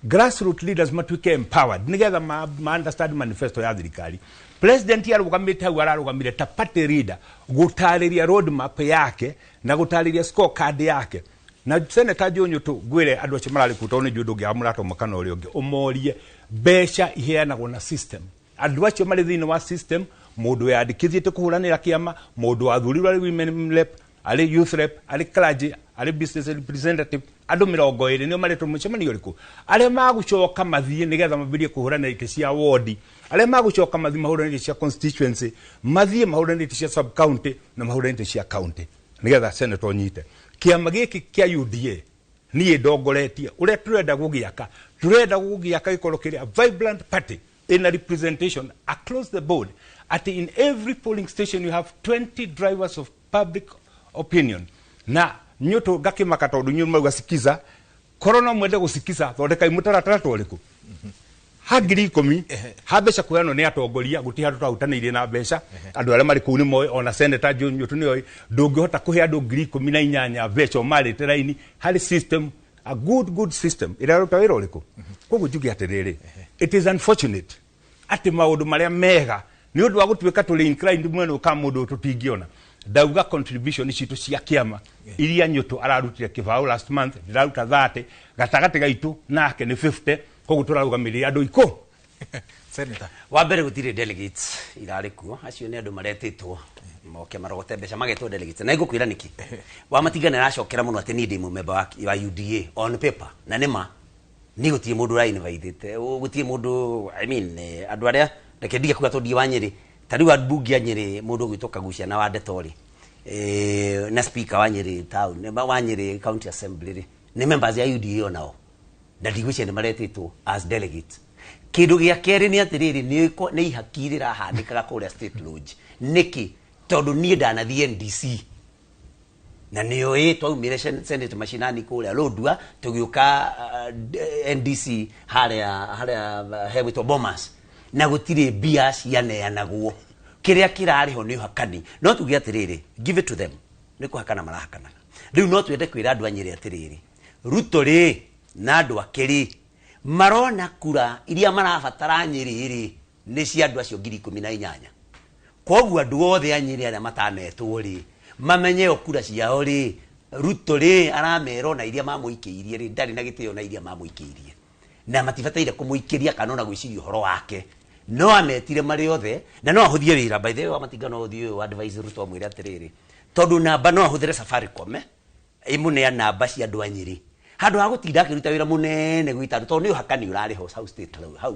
Grassroot leaders matuĩke empowered nĩgetha ma understand manifesto ya thirikari. President arũgamĩte hau, ararũgamire ta party leader gũtarĩria roadmap yake na gũtarĩria scorecard yake. Na Senator Joe Nyutu, ngwĩre andũ acio mararĩ kuo, tondũ nĩ njũĩ ndũngĩaga mũrata ũmwe kana ũrĩa ũngĩ, ũmorie mbeca iheanagwo na system. Andũ acio marĩ thĩinĩ wa system, mũndũ weyandĩkithĩtie kũhũranĩra kĩama, mũndũ wathurirwo arĩ women rep, arĩ youth rep, arĩ clergy, arĩ business representative, andũ 20 nĩo maretwo mũcemanio ũrĩkũ, arĩa magũcoka mathiĩ nĩgetha mambĩrĩrie kũhũranĩra itĩ cia wodi, arĩa magũcoka mathiĩ mahũranĩre itĩ cia constituency, mathiĩ mahũranĩre itĩ cia sub county na mahũranĩre itĩ cia county. Nĩgetha senator ũnyite, kĩama gĩkĩ kĩa UDA niĩ ndongoretie, ũrĩa tũrenda gũgĩaka, tũrenda gũgĩaka gĩkorwo kĩrĩ a vibrant party in a representation across the board, at in every polling station you have 20 drivers of public opinion. Na nyutu ngakĩmaka tondũ inyuĩ mauga sikiza, korwo no mwende gũsikiza, thondekai mũtaratara ta ũrĩkũ ha 10,000 ha mbeca kũheanwo nĩ atongoria. Gũtirĩ handũ twahutanĩirie na mbeca. Andũ arĩa marĩ kũu nĩ moĩ, ona Senator John Nyutu nĩ oĩ ndũngĩhota kũhe andũ 18,000 mbeca ũmarĩte raini. Harĩ system, a good system ĩraruta wĩra ũrĩkũ. Koguo njuge atĩrĩrĩ, it is unfortunate atĩ maũndũ marĩa mega nĩ ũndũ wa gũtuĩka tũrĩ inclined mwena ũyũ ka mũndũ ũyũ tũtingĩona. Ndauga contribution citũ cia kĩama iria Nyũtũ ararutire kĩbaũ last month, ndĩraruta 30, gatagatĩ gaitũ nake nĩ 50, koguo tũrarũgamĩrĩra andũ ikũ. Senator. Wa mbere, gũtirĩ delegates irarĩ kuo. Acio nĩ andũ maretĩtwo moke marogote mbeca, magetwo delegates. Na igũkwĩra nĩkĩ Wamatinga nĩ aracokera mũno atĩ niĩ ndĩ mũmemba wa UDA on paper, na nĩ ma niĩ gũtirĩ mũndũ ũrainvitĩte, gũtirĩ mũndũ, I mean, andũ arĩa, reke ndige kuga tondũ ndiĩ wa Nyĩrĩ. Ta rĩu ambunge a Nyĩrĩ, mũndũ ũgwĩtwo Kagucia na wa Ndeto rĩ, na speaker wa Nyĩrĩ town, wa Nyĩrĩ county assembly rĩ, nĩ members ya UDA onao, na ndigwĩciria nĩ maretĩtwo as delegates. Kĩndũ gĩa kerĩ nĩ atĩrĩrĩ, nĩ ihaki rĩrahanĩkaga kũrĩa State Lodge. Nĩkĩ? Tondũ niĩ ndanathiĩ NDC na nĩoĩ twaumire Senate mashinani kũrĩa Lodwar, tũgĩũka NDC harĩa hegwĩtwo Bomas, na gũtirĩ mbia cianeanagwo. Kĩrĩa kĩrarĩ ho nĩ ũhakani. No tuge atĩrĩrĩ, give it to them, nĩ kũhakana marahakanaga. Rĩu no twende kwĩra andũ a Nyĩrĩ atĩrĩrĩ, Ruto rĩ na andũ ake rĩ, marona kura iria marabatara Nyĩrĩ rĩ nĩ cia andũ acio 18,000. Koguo andũ othe a Nyĩrĩ arĩa matanetwo rĩ, mamenye o kura ciao rĩ, Ruto rĩ aramera ona iria mamũikĩirie rĩ, ndarĩ na gĩtĩo na iria mamũikĩirie, na matibataire kũmũikĩria kana ona gwĩciria ũhoro wake. No ametire marĩ othe na no ahũthie wĩra. By the way, Wamatinga no ũthiĩ ũyũ advise Ruto, amwĩre atĩrĩrĩ, tondũ namba no ahũthĩre Safaricom, ĩmũnea namba cia andũ a Nyĩrĩ. Handũ ha gũtinda akĩruta wĩra mũnene gwĩta andũ, tondũ nĩ ũhakani ũrarĩ ho House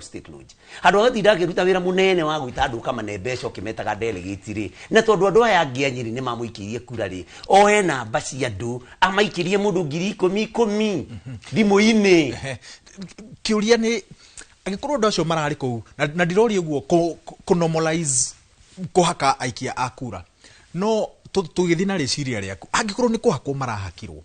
State Lodge. Handũ ha gũtinda akĩruta wĩra mũnene wa gwĩta andũ ũkamane mbeca ũkĩmetaga delegate rĩ, na tondũ andũ aya angĩ a Nyĩrĩ nĩ mamũikĩirie kura rĩ, oe namba cia andũ amaikĩrie mũndũ 10,000 10,000 thimũ-inĩ. Kĩũria nĩ angĩkorwo andũ acio mararĩ kũu na ndiroria ũguo kũ normalize kũhaka aikia a kura, no tũgĩthiĩ na rĩciria rĩaku, angĩkorwo nĩ kũhakwo marahakirwo,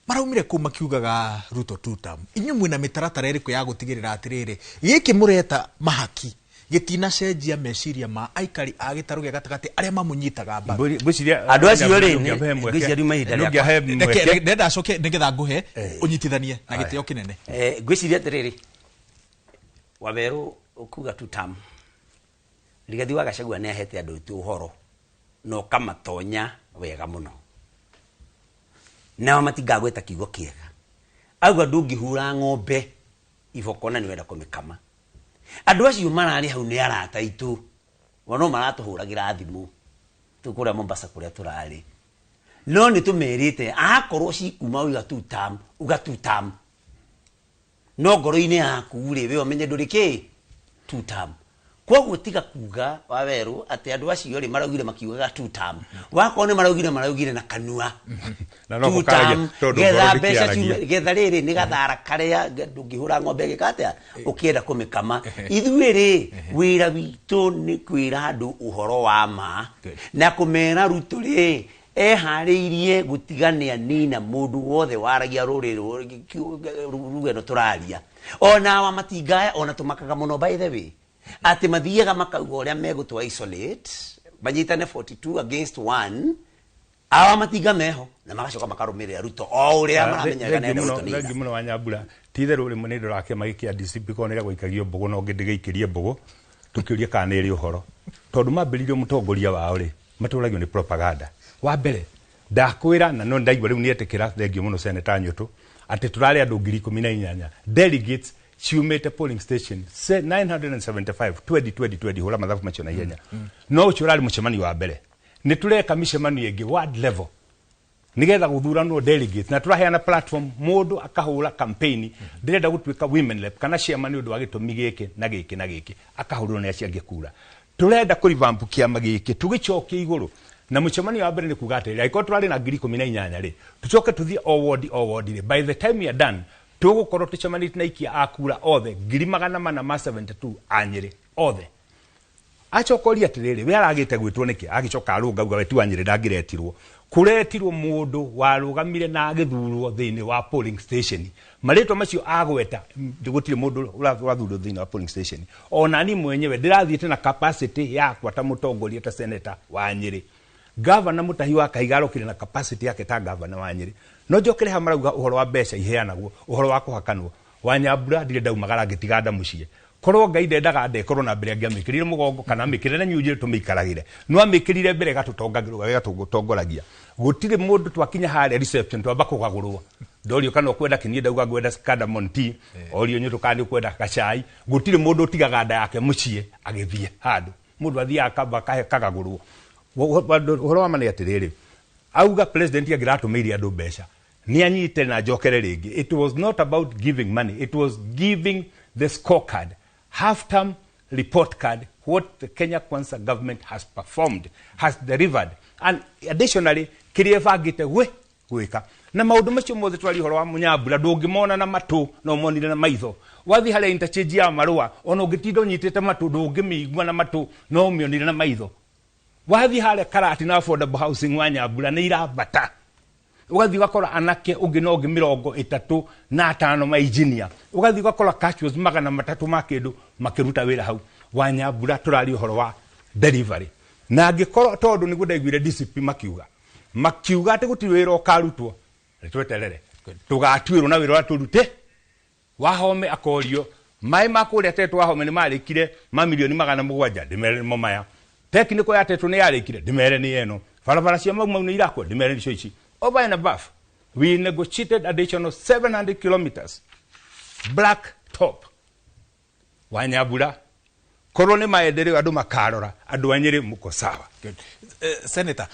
maraumire kũu makiugaga Ruto two term, inyuĩ mwĩna mĩtaratara ĩrĩkũ ya gũtigĩrĩra atĩrĩrĩ gĩkĩ mũreta mahaki gĩtinacenjia meciria ma aikari a gĩtarũ gĩa gatagatĩ arĩa mamũnyitaga mbaru? Andũ acio rĩ, ngwĩciria riuma ihinda rĩakwa. Ndenda acoke nĩgetha ngũhe ũnyitithanie na gĩtĩo kĩnene. Ngwĩciria atĩrĩrĩ, Wawerũ ũkuga two term, Rigathi wa Gachagua nĩ ahete andũ aitũ ũhoro na ũkamatonya wega mũno, nao matingagweta kiugo kĩega. Auga ndũngĩhura ng'ombe iboko na nĩwenda kũmĩkama. Andũ acio mararĩ hau nĩ arata aitũ, o no maratũhũragĩra thimũ tũ kũrĩa Mombasa kũrĩa tũrarĩ, no nĩ tũmerĩte akorwo cikuma uga two term, uga two term, no ngoro-inĩ yaku rĩ, we ũmenye ndũrĩ kĩ two term. Koguo tiga kuga Wawerũ atĩ andũ acio rĩ maraugire makiugaga two term, wakorwo nĩ maraugire na kanua Na no two gũkaragia, term, tondũ getha ngoro mbeca ndĩkĩaragia. ciume, getha rĩrĩ nĩ gathara karĩa ndũngĩhũra ng'ombe ĩgĩka atĩa ũkĩenda kũmĩkama. Ithuĩ rĩ wĩra witũ nĩ kwĩra andũ ũhoro wa ma na kũmera Ruto rĩ eharĩirie gũtigania nina mũndũ wothe waragia rũrĩrĩ ruga ĩno tũraria. Ona wa matingaya ona tũmakaga mũno by the way, atĩ mathiaga makauga ũrĩa megũtũ isolate, manyitane 42 against 1, awa matinga meho na magacoka makarũmĩrĩra Ruto o ũrĩa maramenya wega nĩarenda gũtũnina. Thengiũ mũno Wanyambura, ti itherũ rĩmwe nĩ ndoraga kĩama gĩkĩ kĩa DCP korwo nĩ rĩa gũikagio mbũgũ no ndĩgĩikĩrie mbũgũ tũkĩũrie kana nĩ ĩrĩ ũhoro, tondũ mambĩrĩirie mũtongoria wao rĩ matũragio nĩ propaganda. Wa mbere ndakwĩra na no ndaigua rĩu nĩetĩkĩra, thengiũ mũno Senator Nyũtũ, atĩ tũrarĩ andũ 18,000 delegates ciumĩte polling station 975 20 20 20, hũra mathabu macio na ihenya. No ũcio ũrarĩ mũcemanio wa mbere, nĩ tũreka mĩcemanio ĩngĩ ward level nigetha gũthuranwo delegates, na tũraheana platform mũndũ akahũra campaign, ndĩrenda gũtuĩka women rep kana chairman nĩ ũndũ wa gĩtũmi gĩkĩ na gĩkĩ na gĩkĩ, akahũrwo nĩ acio angĩ kura. Tũrenda kũ revamp kĩama gĩkĩ tũgĩcokie igũrũ, na mũcemanio wa mbere nĩ kuga atĩrĩrĩ, angĩkorwo tũrarĩ na 18,000 rĩ, tũcoke tũthiĩ o ward o ward rĩ, by the time we are done tũgũkorwo tũcemanĩtie na aikia a kura othe 472,000 a Nyĩrĩ othe. Acoka oria atĩrĩrĩ, we aragĩte gwĩtwo nĩkĩ? Agĩcoka arũnga auga we ti wa Nyĩrĩ ndangĩretirwo. Kũretirwo mũndũ warũgamire na agĩthurwo thĩinĩ wa polling station. Marĩtwa macio agweta, gũtirĩ mũndũ ũrathurwo thĩinĩ wa polling station. Ona niĩ mwenyewe ndĩrathiĩte na capacity yakwa ta mũtongoria ta senator wa Nyĩrĩ. Gavana Mutahi wa Kahiga arokire na capacity yake ta gavana wa Nyĩrĩ. No njokere haha marauga ũhoro wa mbeca iheanagwo, ũhoro wa kũhakanwo. Wanyambura ndirĩ ndaumagara ngĩtiga nda mũciĩ. Korwo Ngai ndendaga ndekorwo na mbere angĩamĩkĩrire mũgongo kana amĩkĩrire na nyunjĩre tũmĩikaragĩre. No amĩkĩrire mbere ĩgatũtongoragia. Gũtirĩ mũndũ twakinya harĩa reception twamba kũgagũrwo. Ndorio kana ũkwenda kĩniĩ ndauga ngwenda cardamom tea, orio nyũtũ kana nĩ ũkwenda gacai. Gũtirĩ mũndũ ũtigaga nda yake mũciĩ agĩthiĩ handũ. Mũndũ athiaga akamba kagagũrwo. Ũhoro wa ma nĩ atĩrĩrĩ, auga president angĩratũmĩire andũ mbeca nĩ anyite na njokere rĩngĩ. It was not about giving money, it was giving the scorecard, half term report card, what the Kenya Kwanza government has performed, has delivered, and additionally kĩrĩa ĩbangĩte gwĩka. Na maũndũ macio mothe twaria ũhoro wa Mũnyambura ndũngĩmona na matũ no monire na maitho. Wathiĩ harĩa interchange ya marũa ona ũngĩtinda ũnyitĩte matũ ndũngĩmĩigua na matũ no ũmĩonire na maitho. Wathiĩ harĩa Karati na affordable housing wa Nyambura nĩ irambata. Ũgathiĩ ũgakora anake ũngĩ na ũngĩ 35 ma engineer. Ũgathiĩ ũgakora casuals 300 ma kĩndũ makĩruta wĩra hau. Wa Nyambura tũraria ũhoro wa delivery. Na angĩkorwo tondũ nĩguo ndaiguire DCP makiuga atĩ gũtirĩ wĩra ũkarutwo, tweterere tũgatuĩrwo na wĩra ũrĩa tũrute. Wahome akorio maĩ ma kũrĩa Tetũ Wahome nĩ marĩkire ma milioni 700, ndĩmere nĩmo maya. Technical ya Tetũ nĩ yarĩkire, ndĩmere nĩ ĩno. Barabara cia Mau Mau nĩ irakwo, ndĩmere nĩcio ici. Over and above, we negotiated additional 700 kilometers black top. Wanyambura Korwo nĩ maendeleo andũ makarora andũ a Nyĩrĩ mũko sawa. Senator,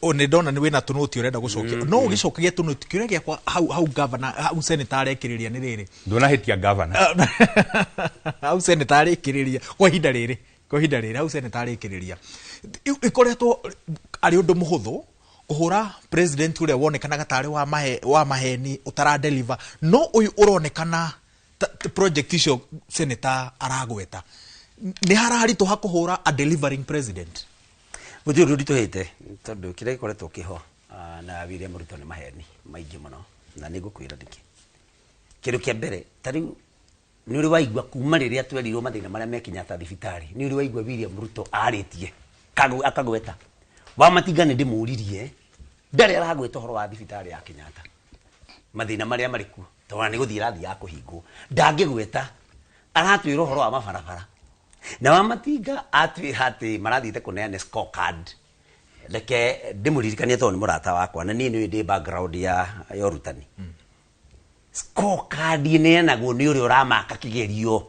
nĩ ndona nĩ wĩna tũnũti ũrenda gũcokia. No ũgĩcokagia tũnũti, kĩũria gĩakwa hau hau governor, hau senator arekĩrĩria nĩ rĩrĩ. Ndũnahĩtia governor. Hau senator arekĩrĩria kwa ihinda rĩrĩ, kwa ihinda rĩrĩ hau senator arekĩrĩria. Ikoretwo arĩ ũndũ mũhũthũ kũhũra president ũrĩa wonekanaga tarĩ wa mahe, wa maheni ũtara deliver, no ũyũ ũronekana project icio senator aragweta nĩ hararitũha kũhũra a delivering president. Gũtirĩ ũndũ ũritũhĩte tondũ kĩrĩa gĩkoretwo kĩho na William Ruto nĩ maheni maingĩ mũno, na nĩ ngũkwĩra nĩkĩ. Kĩndũ kĩa mbere, ta rĩu nĩ ũrĩ waigua kuma rĩrĩa twerirwo mathĩna marĩa me Kenyatta thibitarĩ, nĩ ũrĩ waigua William Ruto arĩtie akagweta Wamatinga nĩ ndĩmũririe ndarĩ aragweta ũhoro wa thibitarĩ ya Kenyatta, mathĩna marĩa marĩ kuo, tondũ nĩ gũthiĩ ĩrathiĩ ya kũhingwo, ndangĩgweta. Aratwĩra ũhoro wa mabarabara na Wamatinga atwĩra atĩ marathiĩte kũneana scorecard. Reke ndĩmũririkanie tondũ nĩ mũrata wakwa na niĩ nĩũĩ ndĩ background ya ũrutani. Scorecard ĩneanagwo nĩ ũrĩa ũramaka kĩgerio.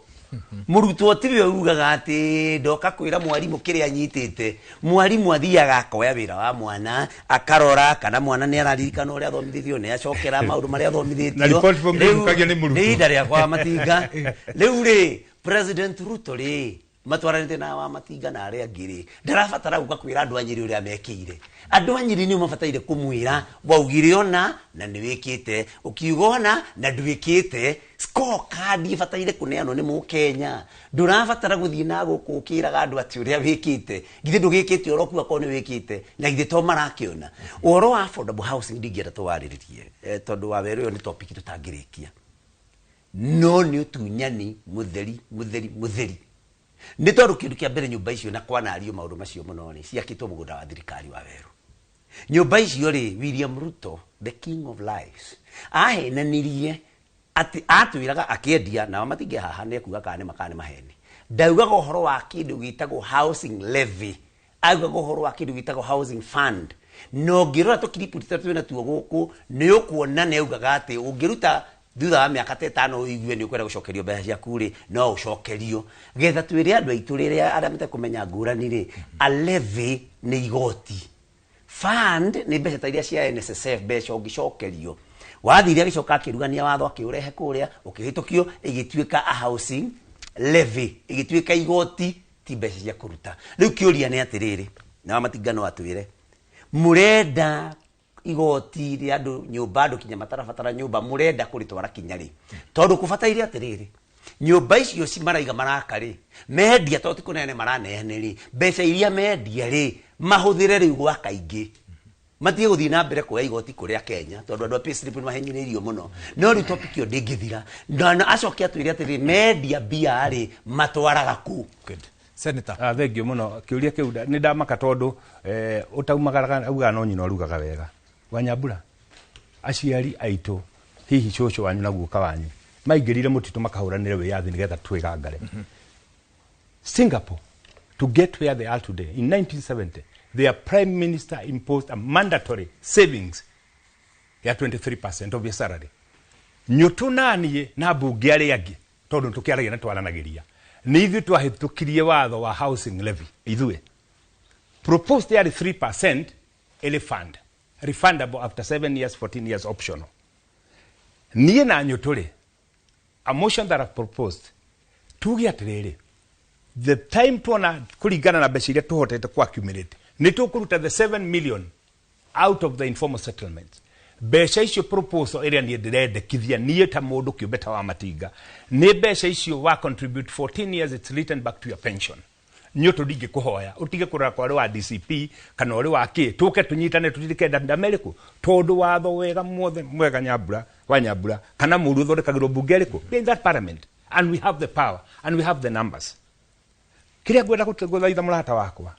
Mũrutwo tiwe ugaga atĩ ndoka kwĩra mwarimũ kĩrĩa anyitĩte. Mwarimũ athiaga akoya wĩra wa mwana, akarora kana mwana nĩ araririkana ũrĩa athomithĩtio, nĩ acokera maũndũ marĩa athomithĩtio. Na report form ndĩthũkagio nĩ mũrutwo. Nĩ ihinda rĩakwa Matinga. Rĩu rĩ, President Ruto rĩ, matwaranĩte na Wamatinga na arĩa angĩ rĩ, ndarabatara gũka kwĩra andũ a Nyĩrĩ ũrĩa mekĩire. Andũ a Nyĩrĩ nĩo mabataire kũmwĩra waugire ona na nĩ wĩkĩte, ũkiuga ona na ndwĩkĩte. Scorecard ĩbataire kũneanwo nĩ mũkenya. Ndũrabatara gũthiĩ na gũkũ ũkĩraga andũ atĩ ũrĩa wĩkĩte, githĩ ndũgĩkĩte ũrĩa ũkuga korwo nĩ wĩkĩte, na githĩ to marakĩona. Ũhoro wa affordable housing ndingĩenda tũwarĩrĩrie, tondũ wa werũ ũyũ nĩ topic tũtangĩrĩkia. No nĩ ũtunyani mũtheri mũtheri mũtheri. Nĩ tondũ kĩndũ kĩa mbere nyũmba icio na kwanario maũndũ macio mũno rĩ, ciakĩtwo mũgũnda wa thirikari wa werũ. Nyũmba icio rĩ, William Ruto, the king of lies, ahenanirie atĩ atwĩraga akĩendia, na Wamatinga haha nĩ ekuga kana nĩ ma kana nĩ maheni. Ndaugaga ũhoro wa kĩndũ gĩtagwo housing levy, augaga ũhoro wa kĩndũ gĩtagwo housing fund. Na ũngĩrora tũkiripu tũrĩa twĩna tuo gũkũ, nĩ ũkuona nĩ augaga atĩ ũngĩruta thutha wa mĩaka ta ĩtano ũigue nĩ ũkwenda gũcokerio mbeca ciaku rĩ, no ũcokerio. Getha twĩre andũ aitũ rĩrĩa arĩa matekũmenya ngũrani rĩ, a levy nĩ igoti, fund nĩ mbeca ta iria cia NSSF, mbeca ũngĩcokerio. Wathire agĩcoka akĩrugania watho akĩũrehe kũrĩa, ũkĩhĩtũkio, ĩgĩtuĩka a housing levy, ĩgĩtuĩka igoti, ti mbeca cia kũruta. Rĩu kĩũria nĩ atĩrĩrĩ, na Wamatinga no atwĩre, mũrenda igoti rĩa andũ nyũmba, andũ kinya matarabatara nyũmba, mũrenda kũrĩtwara kinya rĩ? Tondũ kũbataire atĩrĩrĩ, nyũmba icio maraiga maraka rĩ, mendia tondũ ti kũneane maraneane rĩ, mbeca iria mendia rĩ, mahũthĩre rĩu gwaka ingĩ. Matige gũthiĩ na mbere kuoya igoti kũrĩa Kenya, tondũ andũ a payslip nĩ mahinyĩrĩirio mũno. No rĩu topic ĩyo ndĩngĩthira. Na acoke atwĩre atĩrĩrĩ, mendia mbia rĩ, matwaraga kũ? Good. Senator. Thank you mũno. Kĩũria kĩu nĩ ndamaka tondũ ũtaumagaraga augaga no nyina ũrugaga wega. Wanyambura, aciari aitũ, hihi cũcũ wanyu na guoka wanyu, maingĩrire mũtitũ makahũranĩre wĩyathi nĩgetha twĩgangare. Singapore, to get where they are today, in 1970, their prime minister imposed a mandatory savings ya 23% of your salary. Nyũtũ na niĩ na mbunge arĩa angĩ, tondũ tũkĩaragia na twaranagĩria, nĩ ithuĩ twahĩtũkirie watho wa housing levy, ithuĩ. Proposed yarĩ 3% ĩrĩ fund, refundable after 7 years, 14 years optional. Niĩ na nyũtũ rĩ, a motion that I've proposed, tuge atĩrĩrĩ, the time tuona kũringana na mbeca iria tũhotete ku accumulate, nĩ tũkũruta the 7 million out of the informal settlements. Mbeca icio proposal ĩrĩa niĩ ndĩrendekithia niĩ ta mũndũ kĩũmbe ta wa Matinga, nĩ mbeca icio wa contribute 14 years, it's written back to your pension. Nyũtũ ndingĩkũhoya ũtige kũrora kwa ũrĩ wa DCP kana ũrĩ wa kĩ, tũke tũnyitane tũtirike ndama ĩrĩkũ, tondũ watho wega mwothe mwega Nyambura wa Nyambura kana mũru ũthondekagĩrwo mbunge ĩrĩkũ. We are in that parliament and we have the power and we have the numbers. Kĩrĩa ngwenda gũthaitha mũrata wakwa,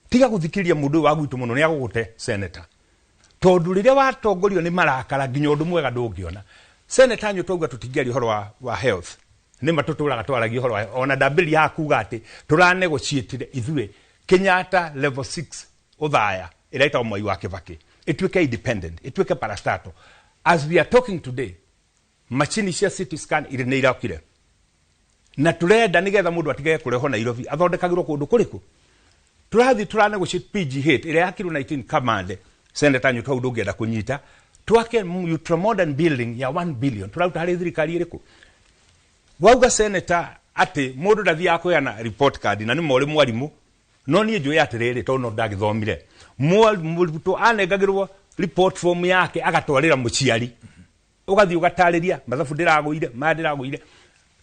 tiga gũthikĩrĩria mũndũ ũyũ wa gwitũ mũno, nĩ agũgũte senator, tondũ rĩrĩa watongorio nĩ marakara nginya ũndũ mwega ndũngĩona. Senator nyũ twauga tũtingĩaria ũhoro wa health, nĩ ma tũtũraga twaragia ũhoro wa, ona ndambĩrĩria haha kuga atĩ tũranegotiatire ithuĩ Kenyatta level 6 Othaya ĩrĩa ĩtagwo Mwai wa Kibaki ĩtuĩke independent, ĩtuĩke parastatal. As we are talking today, machini cia CT scan irĩ nĩ irakire. Na turenda nigetha mundu atigage kurehwo Nairobi athondekagirwo kundu kuriku. Turathi turanegotiate PGH ĩrĩa yakirwo 19 Kamande, Senator Nyutu hau ndũngĩenda kũnyita, twake ultramodern building ya 1 billion tũraruta harĩ thirikari ĩrĩkũ? Wauga senator atĩ mũndũ ndathiaga kũheana report card na nĩ morĩ mwarimũ, no niĩ njũĩ atĩrĩrĩ tondũ no ndagĩthomire, mũrutwo anengagĩrwo report form yake agatwarĩra mũciari, ũgathiĩ ũgatarĩria mathabu ndĩragũire, maya ndĩragũire.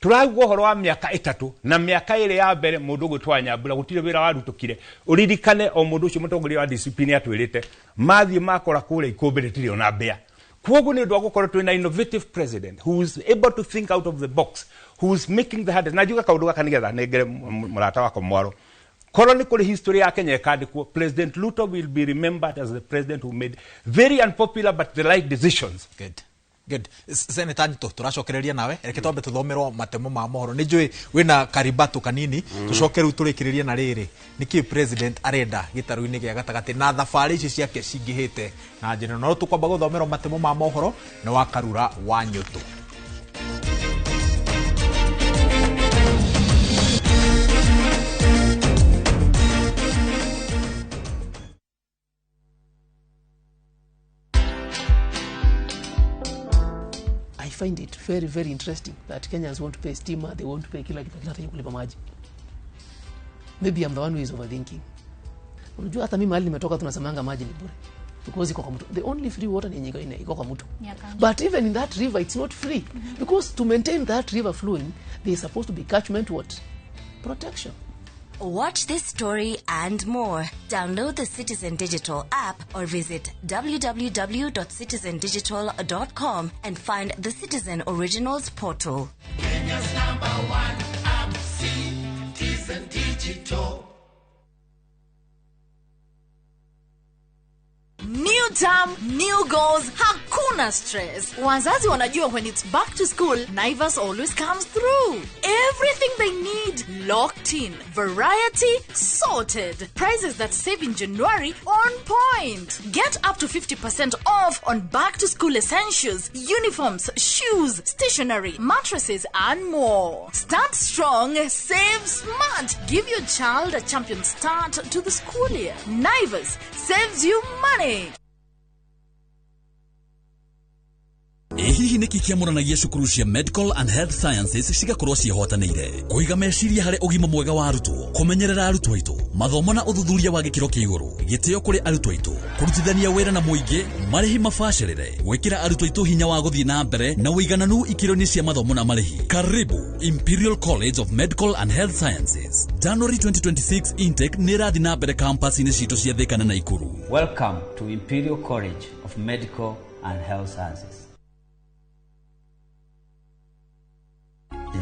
Tũrauga ũhoro wa mĩaka 3 na mĩaka 2 ya mbere mũndũ ũgwĩtwo Nyambura gũtirĩ wĩra warutũkire. Ũririkane o mũndũ ũcio mũtongoria wa DCP nĩ atwĩrĩte mathiĩ makora kũrĩa ikũmbĩ rĩtirĩ ona mbĩa. Kwoguo nĩ ũndũ wa gũkorwo twĩna innovative president who is able to think out of the box, who is making the hardest. Na njuga kaũndũ gaka nĩgetha nengere mũrata wakwa mwaro. Korwo nĩ kũrĩ history ya Kenya ĩkandĩkwo, President Ruto will be remembered as the president who made very unpopular but the right decisions. Good. Good. Senator Nyutu, tũracokereria nawe, reke twambe tũthomerwo matemo ma mohoro. Nĩ njũĩ wĩna karibatu kanini, tũcoke rĩu tũrĩkĩrĩrie na rĩrĩ. Nĩkĩ president arenda gĩtarũ-inĩ gĩa gatagatĩ na thabarĩ ici ciake cingĩhĩte na njĩra? No tũkwamba gũthomerwo matemo ma mohoro nĩ wa Karura wa Nyutu. I find it very, very interesting that Kenyans want to pay stima, they want to pay kila kitu, lakini kulipa maji. Maybe I'm the one who is overthinking. Unajua hata mimi mahali nimetoka tunasemanga maji ni bure. Because iko kwa mtu. The only free water ni yenye iko kwa mtu. But even in that river it's not free. Because to maintain that river flowing, there is supposed to be catchment what? Protection. Watch this story and more. Download the Citizen Digital app or visit www.citizendigital.com and find the Citizen Originals portal. Kenya's number one app, Citizen Digital. New term, new goals, hakuna stress. Wazazi wanajua when it's back to school, Naivas always comes through. Everything they need locked in. Variety sorted. Prices that save in January on point. Get up to 50% off on back to school essentials, uniforms, shoes, stationery, mattresses and more. Start strong, save smart. Give your child a champion start to the school year. Naivas saves you money. Hihi nĩkĩ kĩamũranagia cukuru cia Medical and Health Sciences cigakorwo ciĩhotanĩire kũiga meciria harĩ ũgima mwega wa arutwo, kũmenyerera arutwo aitũ, mathomo na ũthuthuria wa gĩkĩro kĩa igũrũ, gĩtĩo kũrĩ arutwo aitũ, kũrutithania wĩra na mũingĩ, marĩhi mabacĩrĩre, gwĩkĩra arutwo aitũ hinya wa gũthiĩ na mbere na ũigananu ikĩro-inĩ cia mathomo na marĩhi. Karibu Imperial College of Medical and Health Sciences. January 2026 intake nĩ ĩrathiĩ na mbere campus-inĩ citũ cia Thika na Nakuru. Welcome to Imperial College of Medical and Health Sciences.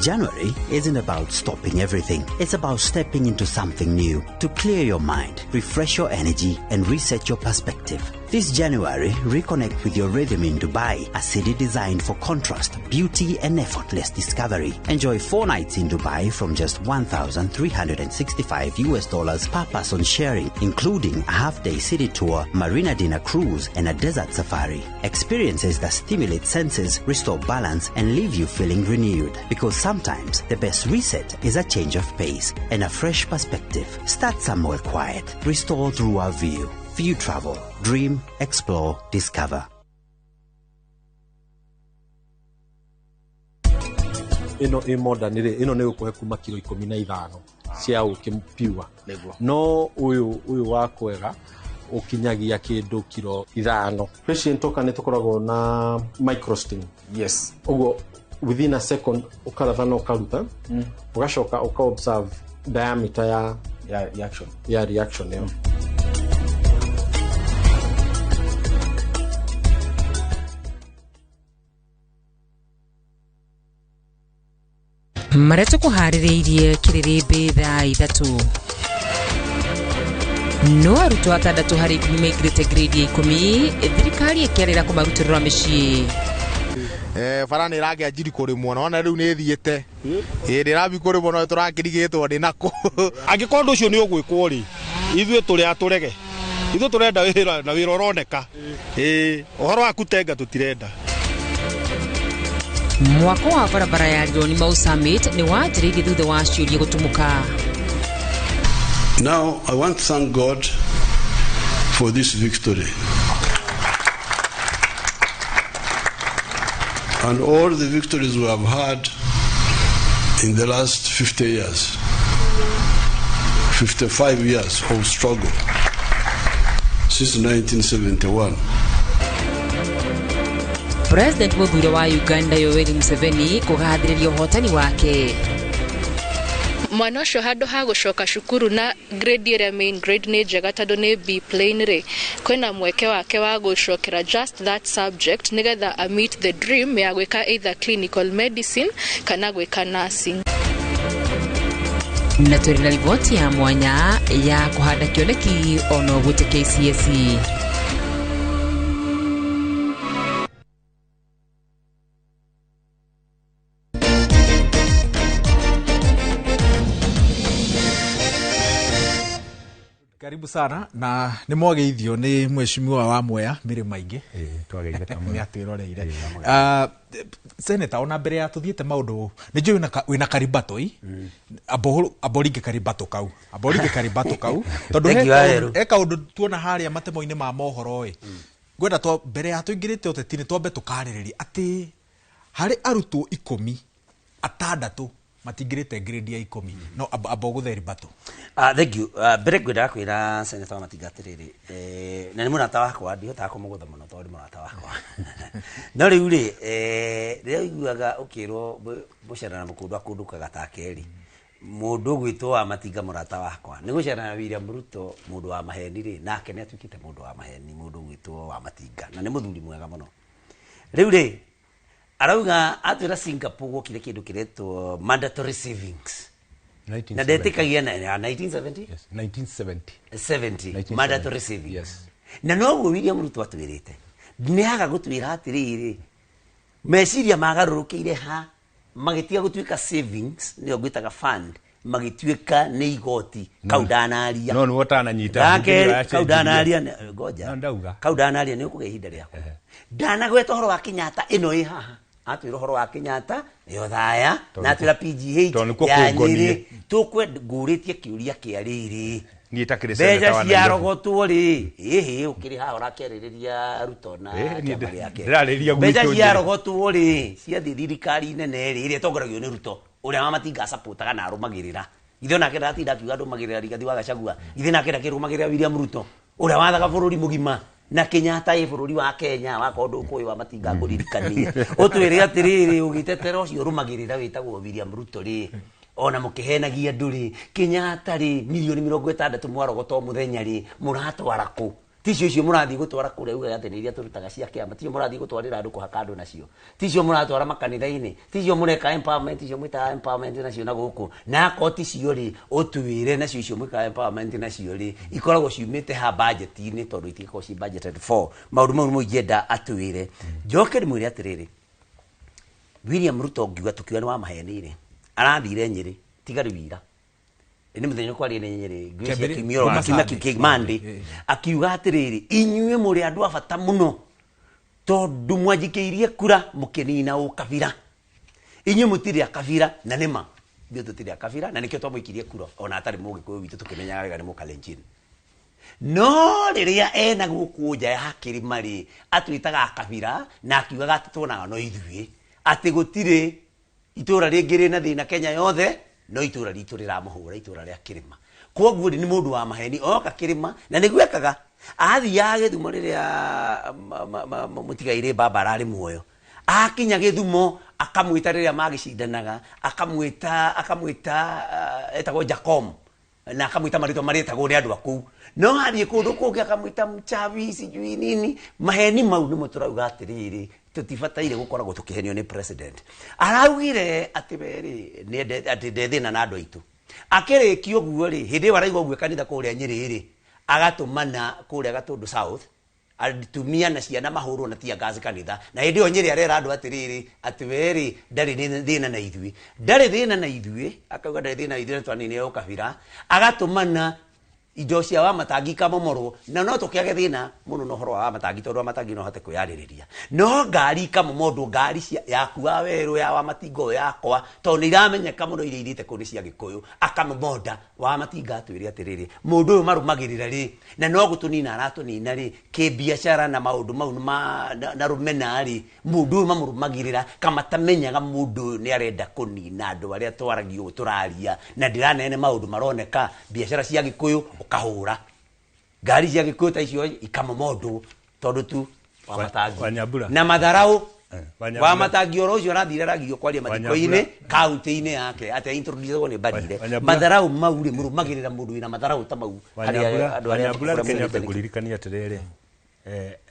January isn't about stopping everything. It's about stepping into something new to clear your mind, refresh your energy, and reset your perspective. This January, reconnect with your rhythm in Dubai, a city designed for contrast, beauty, and effortless discovery. Enjoy 4 nights in Dubai from just $1,365 per person sharing, including a half-day city tour, marina dinner cruise, and a desert safari. Experiences that stimulate senses, restore balance, and leave you feeling renewed. Because sometimes the best reset is a change of pace and a fresh perspective. Start somewhere quiet. Restore through our view. View Travel. Dream, explore, discover. Ino i modern ri ino ni gukuhe kuma kilo 15 cia uki pure no uyu wa kwega ukinyagia kindu kilo 5. Patient oka ni tukoragwo na microstim. Yes, uguo within a second ukaratha na ukaruta, ugacoka uka observe diameter ya reaction ya reaction iyo. Marĩa tũkũharĩrĩirie kĩrĩrĩmbĩ thaa 3. No arutwo 6 harĩ 10 maingĩrĩte grade ya 10, thirikari ĩkĩarĩra kũmarutĩrĩra mĩciĩ. Bara nĩ ĩragĩa njiri kũrĩmwo na wona rĩu nĩ ĩthiĩte ĩĩ ndĩrathiĩ kũrĩmwo no tũrakĩrigĩtwo ndĩ nako. Angĩkorwo ũndũ ũcio nĩ ũgwĩkwo rĩ, ithuĩ tũrĩ a tũrege, ithuĩ tũrenda wĩra na wĩra ũroneka. Ĩĩ ũhoro wa kutenga tũtirenda. Mwako wa barabara ya Rironi Mau Summit nĩ wanjĩrĩirie thutha wa ciũria gũtumũka. Now, I want to thank God for this victory and all the victories we have had in the last 50 years, 55 years of struggle since 1971. President mũthure wa Uganda Yoweri Museveni kũgathĩrĩria ũhotani wake. Mwana ũcio handũ ha gũcoka cukuru na grade ĩrĩa main grade nĩ njega tondũ nĩ B plain rĩ, kwĩna mweke wake wa gũcokera just that subject nĩgetha a meet the dream ya gwĩka either clinical medicine kana gwĩka nursing. Na tũrĩ na riboti ya mwanya ya kũhanda kĩoneki ona ũgwĩte KCSE. Karibu sana na nĩ mwageithio nĩ mheshimiwa wa Mwea mĩrĩ maingĩ twageithĩka mũno. Nĩ atwĩroreire. Senator, ona mbere ya tũthiĩte maũndũ nĩ njũĩ wĩna karibato i aboringe karibato kau aboringe karibato kau tondũ Thank you, Aheru. he kaũndũ tuona harĩa matemo-inĩ ma mohoro ĩ ngwenda mbere ya tũingĩrĩte ũteti nĩ twambe tũkarĩrĩria atĩ harĩ arutwo 10 6 matingirite grade ya 10 no abo gũtheri bato. Thank you. Mbere ngwendaga kwĩra Senator Wamatinga atĩrĩrĩ, na nĩ mũrata wakwa, ndihotaga kũmũgũtha mũno tondũ nĩ mũrata wakwa. No rĩu rĩ, rĩrĩa ũiguaga ũkĩrwo mũcera na mũkũndũ akũndũkaga take rĩ, mũndũ ũgwĩtwo Wamatinga mũrata wakwa nĩ gũcera na William Ruto mũndũ wa maheni rĩ, nake nĩ atuĩkĩte mũndũ wa maheni, mũndũ ũgwĩtwo Wamatinga, na nĩ mũthuri mwega mũno. Rĩu rĩ, arauga atwĩra Singapore gwokire kĩndũ kĩretwo mandatory savings na ndetĩkagia na 1970? Yes, 1970. 70, 1970. Mandatory savings. Yes. Na noguo William Ruto atwĩrĩte nĩ aga gũtwĩra atĩrĩrĩ, meciria magarũrũkĩire ha magĩtiga gũtuĩka savings nĩyo ngwĩtaga fund, magĩtuĩka nĩ igoti. Kau ndanaria No nĩwe ũtananyita. Gakerĩ, kau ndanaria ngoja. No ndauga. Kau ndanaria nĩ ũkũgĩa ihinda rĩaku. Ndanagweta ũhoro wa Kenyatta ĩno ĩ haha, atwĩra ũhoro wa Kenyatta nĩyo thaya, na atwĩra PGH Tondũ nĩkuo ya kũngoniĩ. Nyĩrĩ. Tũkwenda ngũrĩtie kĩũria kĩa rĩrĩ, Niĩ itakĩrĩ mbeca senator wa Nairobi. ciarogotwo rĩ, ĩhĩ ũkĩrĩ haha ũrakĩarĩrĩria Ruto na Niĩ kĩama gĩake. ndĩrarĩrĩria Mbeca gwitũ Nyĩrĩ. ciarogotwo rĩ, ciathiĩ thirikari nene rĩ, ĩrĩa ĩtongoragio nĩ Ruto ũrĩa Wamatinga acapotaga na arũmagĩrĩra. Ithe onake ndatinda akiuga ndũmagĩrĩra Rigathi wa Gachagua, ithe nake ndakĩrũmagĩrĩra William Ruto ũrĩa wathaga bũrũri mũgima na Kenyatta ĩ bũrũri wa Kenya wakorwo ndũkũĩ Wamatinga ngũririkanie ũtwĩre atĩrĩrĩ, ũgĩtetera ũcio ũrũmagĩrĩra wĩtagwo William Ruto rĩ, ona mũkĩhenagia andũ rĩ, Kenyatta rĩ, milioni 60 mwarogota o mũthenya rĩ, mũratwara kũ? Ticio icio mũrathiĩ gũtwara kũrĩa ugaga atĩ nĩ iria tũrutaga cia kĩama, ticio mũrathiĩ gũtwarĩra andũ kũhaka andũ nacio, ticio mũratwara makanitha-inĩ, ticio mũreka empowerment, ticio mwĩtaga empowerment nacio na gũkũ, na akorwo ticio rĩ, ũtwĩre nacio icio mwĩkaga empowerment nacio rĩ, ikoragwo ciumĩte ha budget-inĩ tondũ itikoragwo ci budgeted for maũndũ mau nĩmo ingĩenda atwĩre. Njoke ndĩmwĩre atĩrĩrĩ, William Ruto ngiuga tũkiuga nĩ wa maheni rĩ, arathire Nyĩrĩ tiga rĩu ira nĩ mũthenya kwaria nĩ Nyĩrĩ ngwĩciria Kĩambĩrĩria- kiumia oro- Kuma kiumia Sunday. kĩu Monday, akiuga atĩrĩrĩ, inyuĩ mũrĩ andũ a bata mũno tondũ mwanjikĩirie kura mũkĩnina ũkabira, inyuĩ mũtirĩ a kabira, na nĩma ithuĩ tũtirĩ a kabira, na nĩkĩo twamũikirie kura ona atarĩ mũgĩkũyũ witũ tũkĩmenyaga wega nĩ mũkalenjin. No rĩrĩa ena gũkũ nja ya kĩrĩma rĩ, atwĩtaga akabira na akiugaga atĩ tuonaga no ithuĩ, atĩ gũtirĩ itũra rĩngĩ rĩna thĩna Kenya yothe no itũra ritũ rĩramũhũra, itũra rĩa kĩrĩma. Koguo rĩ, nĩ mũndũ wa maheni oka kĩrĩma, na nĩguo ekaga athiaga Gĩthumo rĩrĩa mũtigairĩ baba ararĩ muoyo, akinya Gĩthumo akamwĩta rĩrĩa magĩcindanaga, akamwĩta etagwo Jacom, na akamwĩta marĩtwa marĩtagwo nĩ andũ a kũu, no athiĩ kũndũ kũngĩ akamwĩta mchawi sijui nini. Maheni mau nĩmo tũrauga atĩrĩrĩ, tũtibataire gũkoragwo tũkĩhenio nĩ president. Araugire atĩ we rĩ, nĩendete atĩ ndethĩna na andũ aitũ. Akĩrĩkia ũguo rĩ, hĩndĩ ĩyo araigua ũguo kanitha kũrĩa Nyĩrĩ rĩ, agatũmana kũrĩa Gatũndũ South atumia na ciana mahũrwo na tear gas kanitha, na hĩndĩ ĩyo Nyĩrĩ arera andũ atĩrĩrĩ, atĩ we rĩ, ndarĩ thĩna na ithuĩ, ndarĩ thĩna na ithuĩ, akauga ndarĩ thĩna na ithuĩ na twanine ũkabira, agatũmana Indo cia Wamatangi ikamomorwo na no tũkĩage thĩna mũno na ũhoro wa Wamatangi tondũ Wamatangi no hote kwĩyarĩrĩria no ngari ikamomorwo ngari cia yaku wa werũ ya Wamatinga ũyũ yakwa tondũ nĩ iramenyeka mũno iria irĩte kũu nĩ cia Gĩkũyũ akamomonda. Wamatinga atwĩre atĩrĩrĩ, mũndũ ũyũ marũmagĩrĩra rĩ na no gũtũnina aratũnina rĩ kĩbiacara na maũndũ mau na rũmena rĩ, mũndũ ũyũ mamũrũmagĩrĩra kamatamenyaga mũndũ ũyũ nĩ arenda kũnina andũ arĩa twaragia ũũ tũraria na ndĩranene maũndũ maroneka biacara cia Gĩkũyũ ũkahũra ngari cia Gĩkũyũ ta icio ikamomondwo tondũ tu Wamatangi Wanyambura. Na matharau. Wanyambura. Wamatangi oro ũcio arathire aragirio kwaria mathiko-inĩ kaunti-inĩ yake atĩ introduce nĩ Mbarire. Wanyambura. Matharau mau rĩ mũrũmagĩrĩra mũndũ wĩna matharau ta mau harĩa andũ arĩa Wanyambura, reke nyambe kũrĩa. ngũririkanie atĩrĩrĩ,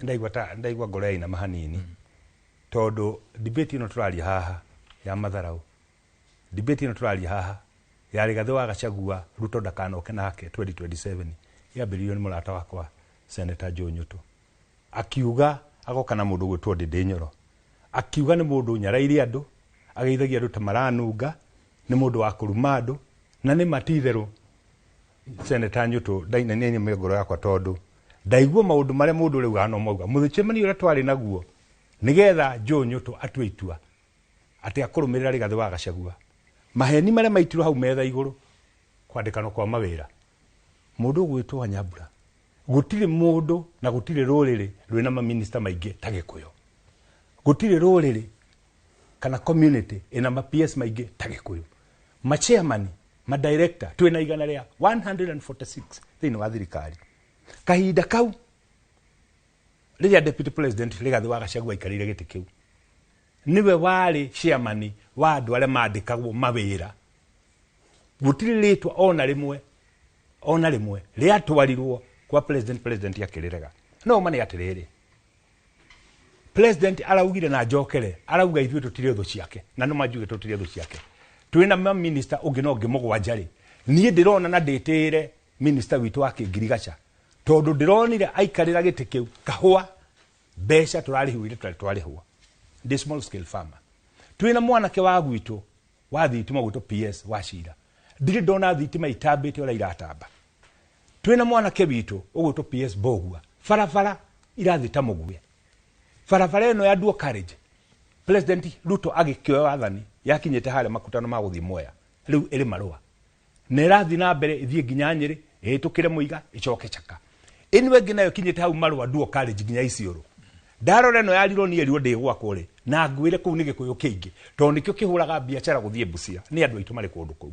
ndaigua ta ndaigua ngoro yainama hanini tondũ debate ĩno tũraria haha ya matharau, debate ĩno tũraria haha ya Rigathĩ wa Gachagua Ruto ndakanoke nake 2027 yambĩrĩirio nĩ mũrata wakwa Senator Joe Nyutu, akiuga agoka na mũndũ ũgwĩtwo Ndĩndĩ Nyoro, akiuga nĩ mũndũ ũnyaraire andũ, ageithagia andũ ta maranunga, nĩ mũndũ wa kũruma andũ, na nĩ ma ti itherũ Senator Nyutu ndainania nĩ ngoro yakwa tondũ ndaigua maũndũ marĩa mũndũ ũrĩa augaga no mauga mũthĩcemanio ũrĩa twarĩ naguo nĩgetha Joe Nyutu atue itua atĩ akũrũmĩrĩra Rigathĩ wa Gachagua, maheni marĩa maitirwo hau metha igũrũ kwandĩkanwo kwa mawĩra mũndũ ũgwĩtwo Wanyambura, gũtirĩ mũndũ na gũtirĩ rũrĩrĩ rwĩna maminista maingĩ ta Gĩkũyũ, gũtirĩ rũrĩrĩ kana community ĩna ma PS maingĩ ta Gĩkũyũ, ma chairman, ma director twĩna 146 thĩinĩ wa thirikari. Kahinda kau rĩrĩa deputy president Rigathĩ wa Gachagua aikarĩire gĩtĩ kĩu nĩwe warĩ chairman wa andũ arĩa mandĩkagwo mawĩra, gũtirĩ rĩtwa ona rĩmwe ona rĩmwe rĩatwarirwo kwa president, president akĩrĩrega. No ma nĩ atĩrĩrĩ, president araugire na njokere arauga ithuĩ tũtirĩ thũ ciake, na no manjuge tũtirĩ thũ ciake, twĩna ma minister ũngĩ na ũngĩ mũgwanja rĩ, niĩ ndĩrona na ndĩtĩĩre minister witũ wa Kĩngirigaca tondũ ndĩronire aikarĩra gĩtĩ kĩu kahũa mbeca tũrarĩhwo iria tũtarĩ twarĩhwo, ndĩ small scale farmer. Twĩna mwanake wa gwitũ wa thitima gwitũ PS wa Cira, ndirĩ ndona thitima itambĩte ũrĩa iratamba. Twĩna mwanake witũ ũgwĩtwo PS Mbogua, barabara irathiĩ ta mũguĩ, barabara ĩno ya dual carriage President Ruto agĩkĩoya wathani yakinyĩte harĩa makutano ma gũthiĩ Mwea, rĩu ĩrĩ marũa na ĩrathiĩ na mbere ĩthiĩ nginya Nyĩrĩ ĩhĩtũkĩre Mũiga ĩcoke Chaka, ĩno ĩngĩ nayo ĩkinyĩte hau marũa dual carriage nginya Isiolo. Ndarora ĩno ya Rironi ĩrirwo ndĩgwakwo rĩ, na ngwĩre kũu nĩ Gĩkũyũ kĩingĩ tondũ nĩkĩo kĩhũraga biacara gũthiĩ Busia, nĩ andũ aitũ marĩ kũndũ kũu.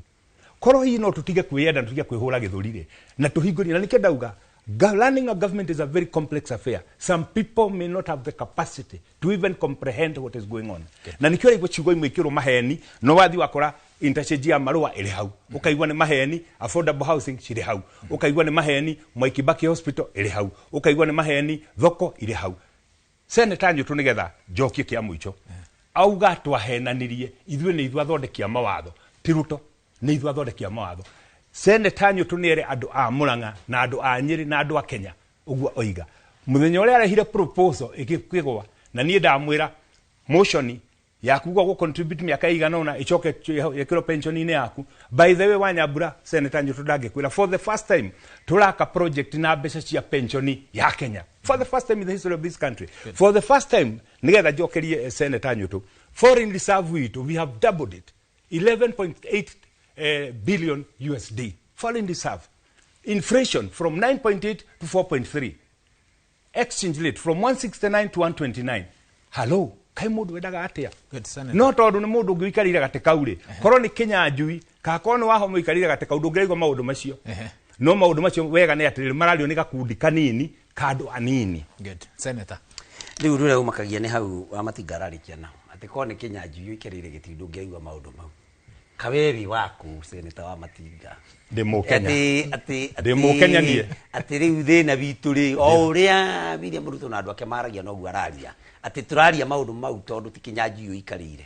Korwo hihi no tũtige kwĩyenda na tũtige kwĩhũra gĩthũri rĩ na tũhingũrie, na nĩkĩo ndauga running a government is a very complex affair. Some people may not have the capacity to even comprehend what is going on. Na nĩkĩo ũraigua ciugo imwe ikĩrwo maheni, no wathiĩ wakora interchange ya marũa ĩrĩ hau, ũkaigua nĩ maheni, affordable housing cirĩ hau, ũkaigua nĩ maheni, Mwai Kibaki hospital ĩrĩ hau, ũkaigua nĩ maheni, thoko irĩ hau. Senator Nyutu nĩgetha njokie kĩa mũico auga twahenanirie ithuĩ nĩ ithuĩ athondeki a mawatho, ti Ruto, nĩ ithuĩ athondeki a mawatho. Senator Nyutu nĩ ere andũ a Murang'a na andũ a Nyĩrĩ na andũ a Kenya ũguo oiga mũthenya ũrĩa arehire proposal ĩgĩkĩgwa, na niĩ ndamwĩra motion ya kuga gũ contribute mĩaka ĩigana ũna ĩcoke ĩkĩrwo pension-inĩ yaku. By the way Wanyambura, Senator Nyutu ndangĩkwĩra for the first time tũraka project na mbeca cia pension ya Kenya for the first time in the history of this country. For the first time, nĩgetha njokerie Senator Nyutu, foreign reserve witũ we have doubled it, 11.8 billion USD foreign reserve, inflation from 9.8 to 4.3, exchange rate from 169 to 129. Hello, kai mũndũ wendaga atĩa? Good, Senator. No tondũ nĩ mũndũ ũngĩ ũikarĩire gatĩ kau rĩ, korwo nĩ Kĩnyanjui kana korwo nĩ Wahoma ũikarĩire gatĩ kau ndũngĩraigua maũndũ macio. No maũndũ macio wega nĩ atĩrĩrĩ marario nĩ gakundi kanini ka andũ anini. Good. Senator. Rĩu ũndũ ũrĩa ũmakagia nĩ hau Wamatinga ararĩkia nao atĩ korwo nĩ Kĩnyanjui ũikarĩire gĩtĩ ndũngĩraigua maũndũ mau. Kawewi waku Senator Wamatinga. Ndĩ Mũkenya. Atĩ Ndĩ Mũkenya niĩ. Atĩ rĩu thĩna witũ rĩ o ũrĩa William Ruto na andũ ake maragia noguo araria atĩ tũraria maũndũ mau tondũ ti Kĩnyanjui ũikarĩire.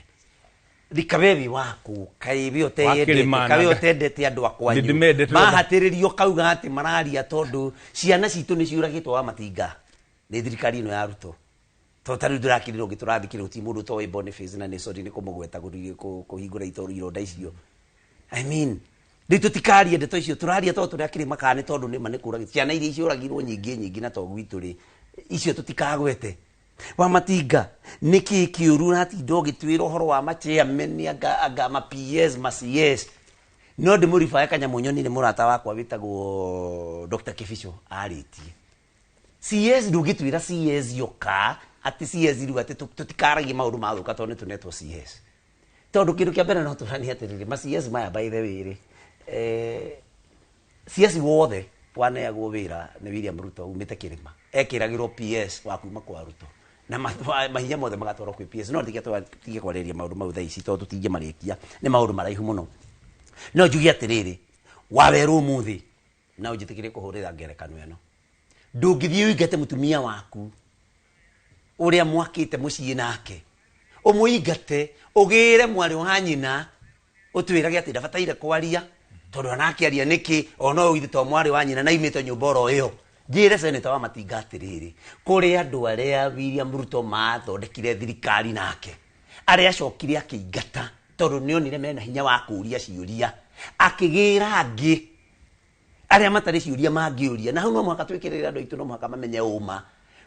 Rikawewi waku kaĩ we ũteyendete, Wakĩrĩma kaĩ we na- ũtendete andũ a kwanyu. Nĩndĩmendete. Mahatĩrĩrio kauga atĩ mararia tondũ ciana citũ nĩ ciũragĩtwo Wamatinga nĩ thirikari ĩno ya Ruto. Tondũ ta rĩu ndĩrakĩrĩrwo ũngĩ tũrathikĩrĩria gũtirĩ mũndũ ũtoĩ Boniface na nĩ sorry nĩ kũmũgweta kũhingũra ironda icio. I mean, Rĩu tũtikarie ndeto icio, tũraria tondũ tũrĩ a kĩrĩma kana nĩ tondũ nĩma nĩ kũragĩ ciana iria ciũragirwo nyingĩ nyingĩ na to gwitũ rĩ, icio tũtikagwete. Wamatinga, nĩkĩ kĩũru ũratinda ũgĩtwĩra ũhoro wa machairman anga ma PS ma CS? No ndĩmũribae kanyamũ nyonire mũrata wakwa wĩtagwo Dr. Kibicho arĩtie CS. Ndũngĩtwĩra CS yoka atĩ CS rĩu atĩ tũtikaragie maũndũ mathũka tondũ nĩ tũnetwo CS, tondũ kĩndũ kĩa mbere no tũranie atĩrĩrĩ, ma CS maya, by the way rĩ, CS wothe waneagwo wĩra nĩ William Ruto umĩte kĩrĩma ekĩragĩrwo PS wa kuma kwa Ruto na mahinya mothe magatwarwo kwĩ PS. No tige kwarĩrĩria maũndũ mau thaa ici tondũ tũtingĩmarĩkia, nĩ maũndũ maraihu mũno. No njuge atĩrĩrĩ, wawerũ ũmũthĩ na ũnjĩtĩkĩrie kũhũrĩra ngerekano ĩno, ndũngĩthiĩ ũingate mũtumia waku ũrĩa mwakĩte mũciĩ nake, ũmũingate ũgĩre mwarĩ wa nyina ũtwĩrage atĩ ndabataire kwaria tondũ anakĩaria nĩkĩ ona ũyũ ithe to mwarĩ wa nyina na imĩte nyũmba oro ĩyo. Njĩre seneta wa Matinga atĩrĩrĩ, kũrĩ andũ arĩa William Ruto mathondekire thirikari nake arĩa acokire akĩingata tondũ nĩonire mena hinya wa kũũria ciũria, akĩgĩra angĩ arĩa matarĩ ciũria mangĩũria. Na hau no mũhaka twĩkĩrĩre andũ aitũ, no mũhaka mamenye ũma.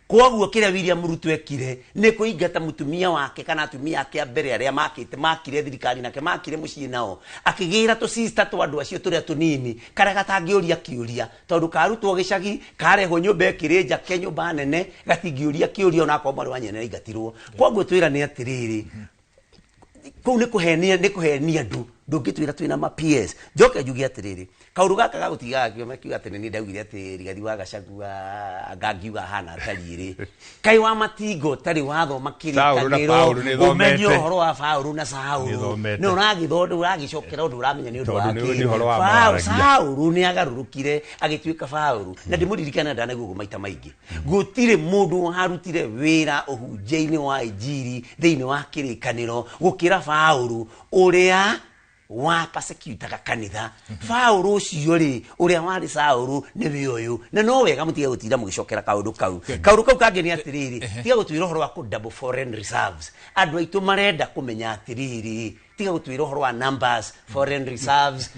Koguo kĩrĩa William Ruto ekire nĩ kũingata mũtumia wake kana atumia ake a mbere arĩa makĩte makire thirikari nake, makire mũciĩ nao, akĩgĩra tũcista twa andũ acio tũrĩa tũnini karĩa gatangĩũria kĩũria tondũ karutwo gĩcagi karehwo nyũmba ĩkĩrĩ njake, nyũmba nene, gatingĩũria kĩũria onakorwo mwarĩ wa nyina nĩaingatirwo. Koguo twĩrane atĩrĩrĩ, kũu nĩ kũhenia, nĩ kũhenia andũ. Ndũngĩtwĩra twĩna ma PS. Njoke njuge atĩrĩrĩ, kaũndũ gaka gagũtigaga kiuga kiuga atĩ nĩ ndaugire atĩ Rigathi wa Gachagua anga ngiuga hana atariĩ rĩ, kaĩ wa Matingo ũtarĩ wathoma Saũlũ na kĩrĩkanĩro Paũlũ nĩ ũmenye thomete. ũhoro wa Paũlũ na Saũlũ Nĩ thomete. nĩ ũragĩthonda ũragĩcokera ũndũ ũramenya nĩ ũndũ Tondũ wa nĩ ũhoro wa kĩ. mawaragia. Saũlũ nĩ agarũrũkire agĩtuĩka Paũlũ, na ndĩmũririkana ndanaigua ũguo maita maingĩ. Gũtirĩ mũndũ warutire wĩra ũhunjia-inĩ wa injiri thĩinĩ wa kĩrĩkanĩro gũkĩra Paũlũ ũrĩa wa persecutaga kanitha. Paũlũ ũcio rĩ, ũrĩa warĩ Saũlũ nĩwe ũyũ. Na no wega mũtige gũtinda mũgĩcokera kaũndũ kau. Kaũndũ kau kangĩ nĩ atĩrĩrĩ, tiga gũtwĩra ũhoro wa kũ double foreign reserves. Andũ aitũ marenda kũmenya atĩrĩrĩ, tiga gũtwĩra ũhoro wa numbers, foreign reserves.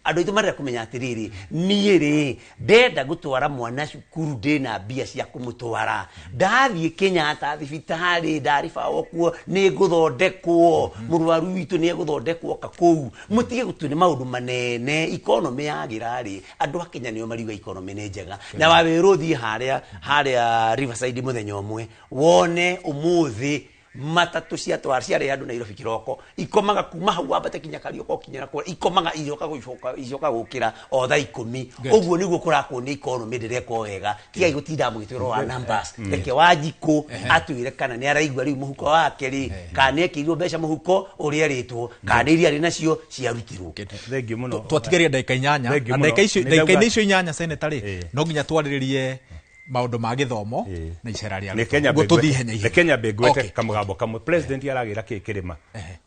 Andũ aitũ marenda kũmenya atĩrĩrĩ, niĩ rĩ ndenda gũtwara mwana cukuru, ndĩna mbia cia kũmũtwara, ndathiĩ Kenyatta thibitarĩ ndarĩbawo kuo nĩ ngũthondekwo, mũrwaru witũ nĩ egũthondekwo ka kũu. Mũtige gũtũ nĩ maũndũ manene. Economy yagĩra rĩ, andũ a Kenya nĩo mariuga economy nĩ njega. Na wawĩrwo ũthiĩ harĩa Riverside mũthenya ũmwe wone ũmũthĩ matatũ ciatwara ciarĩ andũ Nairobi kĩroko ikomaga kuma hau wambate kinya Kariũka ũkinyĩra kũrĩa ikomaga icoka gũcoka icoka gũkĩra o thaa 10. Ũguo nĩguo kũrakwo nĩ economy ndĩrekwo wega. Tigai gũtinda mũgĩtwĩra wa numbers. Reke Wanjikũ atwĩre kana nĩ araigua rĩu mũhuko wake rĩ, kana nĩ ekĩrirwo mbeca mũhuko ũrĩa erĩtwo, kana nĩ iria arĩ nacio ciarutirwo. Thengiũ mũno. Twatigaria ndagĩka 8 Thengiũ na mũno. ndagĩka icio Nĩ ndauga- ndagĩka-inĩ icio 8, seneta rĩ, no nginya twarĩrĩrie maũndũ ma gĩthomo na icera rĩa Nĩ Kenya. Ruto. Ũguo tũthiĩ ihenya ihenya. Nĩ Kenya mbĩngwete kamũgambo kamwe. President aragĩra kĩ kĩrĩma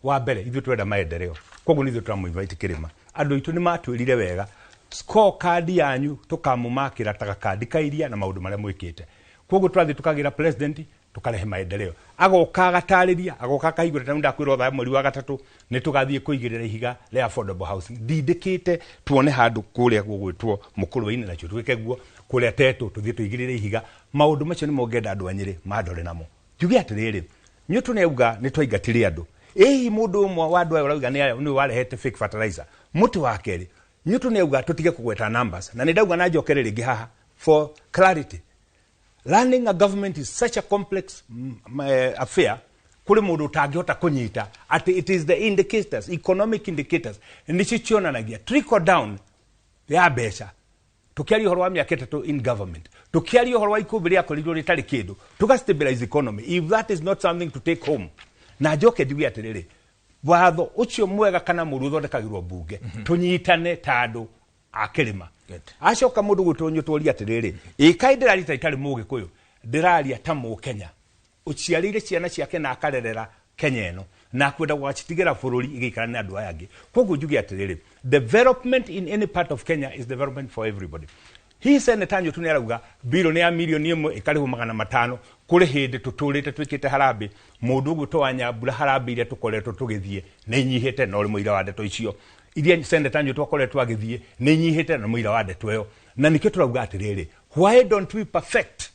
wa mbere, ithuĩ twenda maendeleo, koguo nĩ ithuĩ tũramũ-invite kĩrĩma. Andũ aitũ nĩ matwĩrire wega, scorecard yanyu tũkamũmakĩra ta gakandi ka iria na maũndũ marĩa mwĩkĩte. Koguo tũrathiĩ tũkagĩra president, tukarehe maendeleo, agoka agatarĩria, agoka akahingũra. Ta ndakwĩrwo thaa mweri wa gatatũ nĩ tũgathiĩ kũigĩrĩra ihiga rĩa affordable housing. Ndindĩkĩte tuone handũ kũrĩa gũgwĩtwo mũkũrwe-inĩ nacio twĩke guo kũrĩa tetũ tũthiĩ tũigĩrĩre ihiga. Maũndũ macio nĩmo ngenda andũ a Nyĩrĩ mandore namo. Njuge atĩrĩrĩ, Newton auga nĩ twaingatire andũ. Ĩhihi mũndũ ũmwe wa andũ aya ũrauga nĩ aya nĩwe warehete fake fertilizer. Mũtĩ wa kerĩ, Newton auga tũtige kũgweta numbers, na nĩ ndauga na njokere rĩngĩ haha for clarity. Running a government is such a complex affair kũrĩ mũndũ ũtangĩhota kũnyita atĩ it is the indicators, economic indicators nĩcio cionanagia trickle down ya mbeca. Tukiaria ũhoro wa mĩaka 3 in government, tukiaria ũhoro wa ikũmbĩ rĩakorirwo rĩtarĩ kĩndũ, tuga stabilize economy. If that is not something to take home, na njoke njuge atĩrĩrĩ, watho ũcio mwega kana mũru ũthondekagĩrwo mbunge, tũnyitane ta andũ a kĩrĩma. Acoka mũndũ gwĩtwo atĩrĩrĩ, ĩkaĩ ndĩraria ta itarĩ mũgĩkũyũ, ndĩraria ta mũkenya ũciarĩire ciana ciake na akarerera Kenya ĩno na kwenda gũgacitigĩra bũrũri igĩikara na andũ aya angĩ. Koguo njuge atĩrĩrĩ, development in any part of Kenya is development for everybody. Hihi seneta Nyutu nĩ arauga mbirũ nĩ ya mirioni 1 ĩkarĩhwo 500. Kũrĩ hĩndĩ tũtũrĩte twĩkĩte harambĩ, mũndũ ũgwĩtwo wa Nyambura, harambĩ iria tũkoretwo tũgĩthiĩ nĩ inyihĩte, na ũrĩ mũira wa ndeto icio. Iria seneta Nyutu akoretwo agĩthiĩ nĩ inyihĩte na mũira wa ndeto ĩyo, na nĩkĩo tũrauga atĩrĩrĩ, why don't we perfect?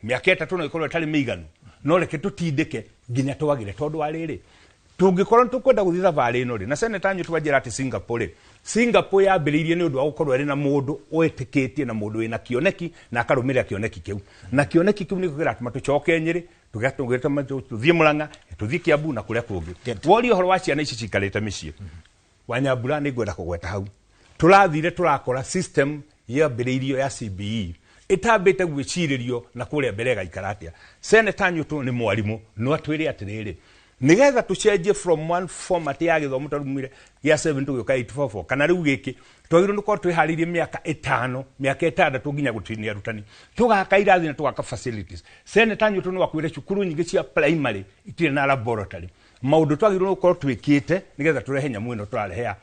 Mĩaka 3 no ĩkorwo ĩtarĩ mĩiganu, no reke tũtindĩke nginya twagĩre, tondũ wa rĩrĩ, tũngĩkorwo nĩ tũkwenda gũthiĩ thabarĩ ĩno rĩ, na seneta Nyutu anjĩra atĩ Singapore rĩ, Singapore yambĩrĩirie nĩ ũndũ wa gũkorwo ĩrĩ na mũndũ wĩtĩkĩtie na mũndũ wĩna kĩoneki na akarũmĩrĩra kĩoneki kĩu, na kĩoneki kĩu nĩkĩo kĩratũma tũcoke Nyĩrĩ, tũthiĩ Mũrang'a, tũthiĩ Kiambu na kũrĩa kũngĩ. Woria ũhoro wa ciana ici cikarĩte mĩciĩ, Wanyambura, nĩ ngwenda kũgweta hau tũrathire tũrakora system yambĩrĩirio ya CBE ĩtambĩte gwĩcirĩrio na kũrĩa mbere ĩgaikara atĩa. Seneta Nyutu nĩ mwarimũ, no atwĩre atĩrĩrĩ, nĩgetha tũcenjie from one format ya gĩthomo twarumire gĩa 7 tũgĩũka 844 kana rĩu gĩkĩ, twagĩrĩirwo nĩ gũkorwo twĩharĩirie mĩaka 5, mĩaka 6 nginya gũtinia arutani, tũgaka irathi na tũgaka facilities. Seneta Nyutu no akwĩre cukuru nyingĩ cia primary itirĩ na laboratory, maũndũ twagĩrĩirwo nĩ gũkorwo twĩkĩte nĩgetha tũrehe nyamũ ĩno tũrarehe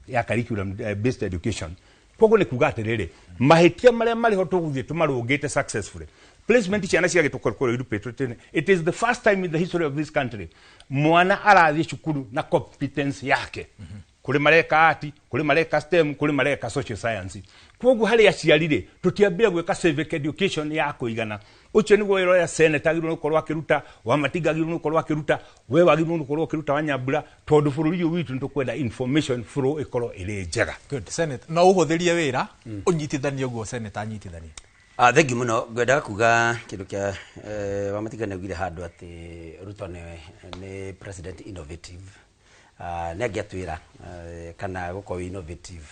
ya curriculum based education. Koguo nĩ kuga atĩrĩrĩ, mahĩtia marĩa marĩ ho tũgũthiĩ tũmarũngĩte successfully. Placement, ciana cia gĩtũkorwo, it is the first time in the history of this country mwana arathiĩ cukuru na competence yake. Kũrĩ mareka art, kũrĩ mareka STEM, kũrĩ mareka social science. Koguo harĩ aciari rĩ, tũtiambire gwĩka civic education ya kũigana. Ũcio nĩguo wĩra ũrĩa senator agĩrĩirwo nĩ gũkorwo akĩruta, Wamatinga agĩrĩirwo nĩ gũkorwo akĩruta, we wagĩrĩirwo nĩ gũkorwo ũkĩruta, Wanyambura, tondũ bũrũri ũyũ witũ nĩ tũkwenda information flow ĩkorwo ĩrĩ njega. Good. Senate, no ũhũthĩrie wĩra ũnyitithanie ũguo senator anyitithanie. Ah, thank you mũno. Ngwendaga kuga kĩndũ kĩa Wamatinga nĩ augire handũ atĩ Ruto nĩ president innovative. Nĩ angĩatwĩra kana gũkorwo innovative